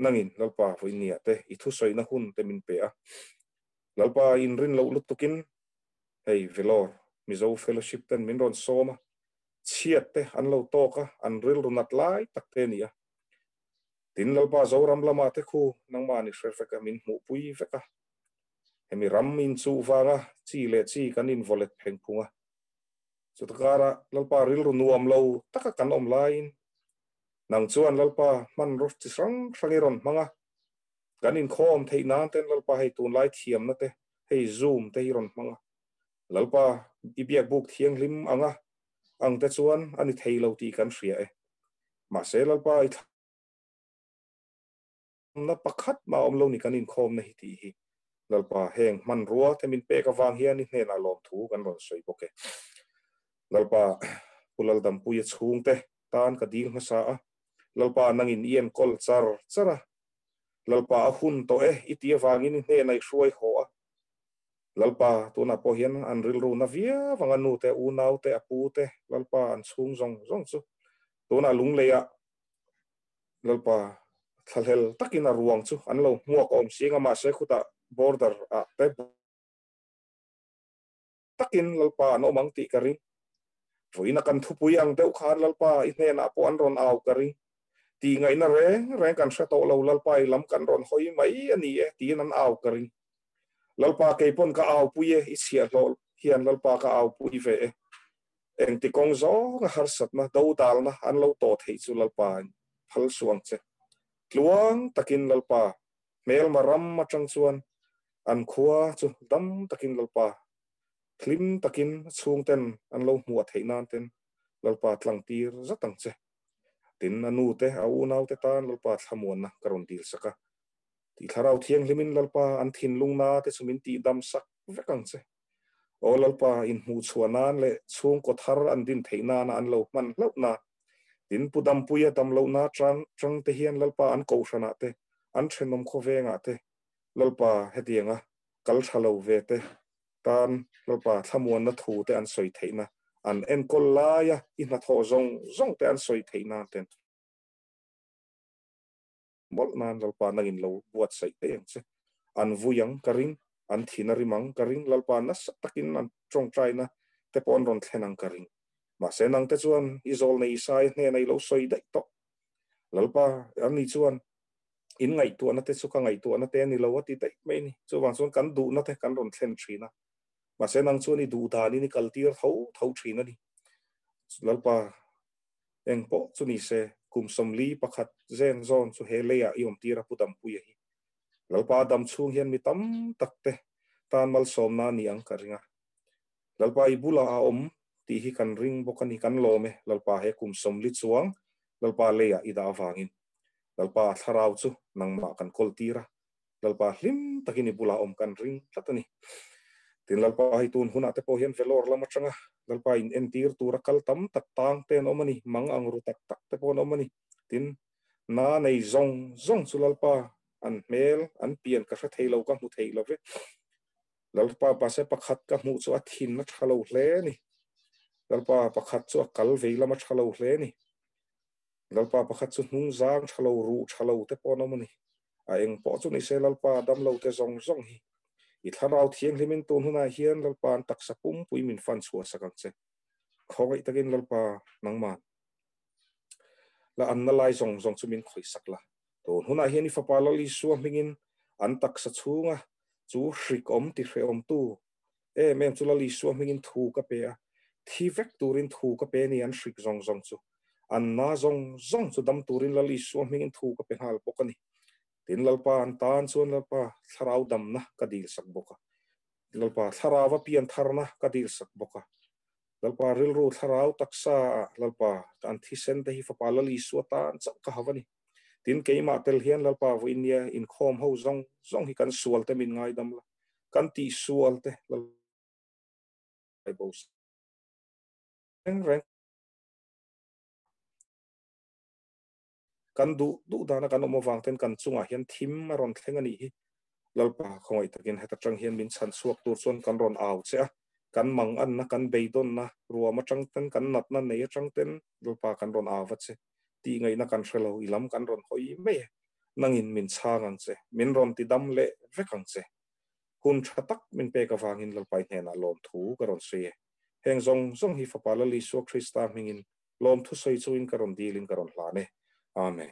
S1: nangin Lalpa vawinia te i thusawina hun te min pe a Lalpa in rin loh lutukin hei Vellore Mizo Fellowship ten min rawn sawm a chhiat te an lo tawk a, an rilru nat lai tak te a ni a. Tin, Lalpa Zoram lamah te khu nangmah ni hre vek a, min hmuhpui vek a. Hemi ram inchuh vanga chi leh chi kan invaw let pheng phung a. Chuta karah Lalpa rilru nuam lo taka kan awm laiin nang chuan Lalpa hmanraw chi hrang hrang i rawn hmang a, kan inkhawm theih nan ten Lalpa hei tunlai thiamna te, hei Zoom te hi rawn hmang a. Lalpa, i biakbuk thianghlim anga ang te chuan a ni thei lo tih kan hria e. Mahse, Lalpa, i thlamna pakhat mah awm lo ni kan inkhawmna hi tih hi. Lalpa, heng hmanrua te min pek avang hian i hnenah lawmthu kan rawn sawi bawk e. Lalpa, Pu Laldampuia chhungte tan ka dil hmasa a, Lalpa nangin i enkawl char char a. Lalpa, a hun tawh e i tih avangin i hnenah i hruai haw a. Lalpa, tunah pawh hian an rilru na viau ang a nu te, unau te, a pu te, Lalpa an chhung zawng zawng chu tunah lungleiah Lalpa thlahlel takin a ruang chu an lo hmuak awm si anga mahse khutah border ah te takin Lalpa an awm ang tih ka ring. Vawiina kan thupui ang deuh khan Lalpa i hnenah pawh an rawn au ka ring. Tih ngaihna reng reng kan hre tawh lo Lalpa i lam kan rawn hawi mai a ni e tiin an au ka ring. Lalpa keipawn ka aupui e, i chhiahhlawh hian Lalpa ka aupui ve e. Engti kawng zawnga harsatna, dodalna an lo tawh theih chu Lalpa in phal suh ang che. Tluang takin Lalpa hmelma ram atang chuan an khua chu dam takin Lalpa hlim takin chhungten an lo hmuah theih nan ten Lalpa tlangtir zat ang che. Tin, a nu te, a unau te tan Lalpa thlamuanna ka rawn dil sak a. Tih Thlarau Thianghlimin Lalpa an thinlungna te chu min tihdam sak vek ang che. Aw Lalpa, inhmuhchhuah nan leh chhungkaw thar an din theih nana an lo hman hlauh na. Tin, Pu Dampuia damlohna tang tang te hian Lalpa an kohhranah te, an thenawm khawvengah te, Lalpa hetianga kal tha lo ve te tan Lalpa thlamuanna thu te an sawi theihna, an enkawl laia i hnathawh zawng zawng te an sawi theih nan ten. Mawlh nan Lalpa nangin lo buatsaih teh ang che. An vui ang ka ring, an thin a rim ang ka ring, Lalpa nasa takin an tawngtaina te pawh an rawn thlen ang ka ring. Mahse nangte chuan i zawlnei Isaia hnenah i lo sawi daih tawh. Lalpa, ani chuan in ngaihtuahna te chu ka ngaihtuahna te a ni lo a ti daih mai a ni. Chuvang chuan kan duhna te kan rawn thlen thin a. Mahse nang chuan i duh danin i kaltir tho tho thin a ni. Lalpa, Eng pawh chu ni se, kum 41 zen zawn chu he leiah i awmtir a Pu Dampuia hi. Lalpa dam chhung hian mi tam tak te tan malsawmna a ni ang ka ring a. Lalpa i bulah a awm tih hi kan ring bawk a ni, kan lawm e, Lalpa he kum 40 chuang Lalpa leiah i dah avangin. Lalpa thlarau chu nangmah kan kawl tir a, Lalpa hlim takin i bulah awm kan ring tlat a ni. Tin, Lalpa hei tun hunah te pawh hian Vellore lam atanga Lalpa in entir tura kal tam tak tang te an awm a ni, mang ang ru tak tak te pawh an awm a ni. Tin, na nei zawng zawng chu Lalpa an hmel, an pian ka hre thei lo, ka hmu thei lo ve. Lalpa mahse pakhat ka hmuh chu a thin a tha lo hle a ni. Lalpa pakhat chu a kal vei lam a tha lo hle a ni. Lalpa pakhat chu hnung zang tha lo, ruh tha lo te pawh an awm a ni. A eng pawh chu ni se Lalpa damlo te zawng zawng hi i thlarau thianghlimin tun hunah hian Lalpa an taksa pumpui min fan chhuah sak ang che. Khawngaih takin Lalpa nangman la anna lai zawng zawng chu min khawih sak la. Tun hunah hian i fapa Lal Isua hmingin an taksa chhunga chu hrik awm ti hrehawmtu em em chu Lal Isua hmingin thu ka pe a, thi vek turin thu ka pe a ni, an hrik zawng zawng chu, an na zawng zawng chu dam turin Lal Isua hmingin thu ka pe nghal bawk a ni. Tin, Lalpa an tan chuan Lalpa thlarau damna ka dil sak bawk a, Lalpa thlarauva pian tharna ka dil sak bawk a, Lalpa rilru thlarau taksa ah Lalpa ka an thisen te hi fapa Lal Isua tan chauh ka hau a ni. Tin, keimah tel hian Lalpa vawinia inkhawm ho zawng zawng hi kan sual te min ngaidam la, kan tih sual te Lalpa bo reng reng kan duh duh dana kan awm avang ten kan chungah hian thim a rawn thleng a nih hi. Lalpa khawngaih takin heta tang hian min chhan chhuak tur chuan kan rawn au che a, kan manganna, kan beidawnna ruam atang ten, kan natna nei atang ten Lalpa kan rawn au va che. Tih ngaihna kan hre lo, i lam kan rawn hawi mai e. Nangin min chhang ang che, min rawn ti dam leh vek ang che. Hun tha tak min pek avangin Lalpa i hnenah lawmthu ka rawn sawi e. Heng zawng zawng hi Fapa Lal Isua Krista hmingin Lawmthu sawi chungin ka rawn dilin ka rawn hlan e. Amen.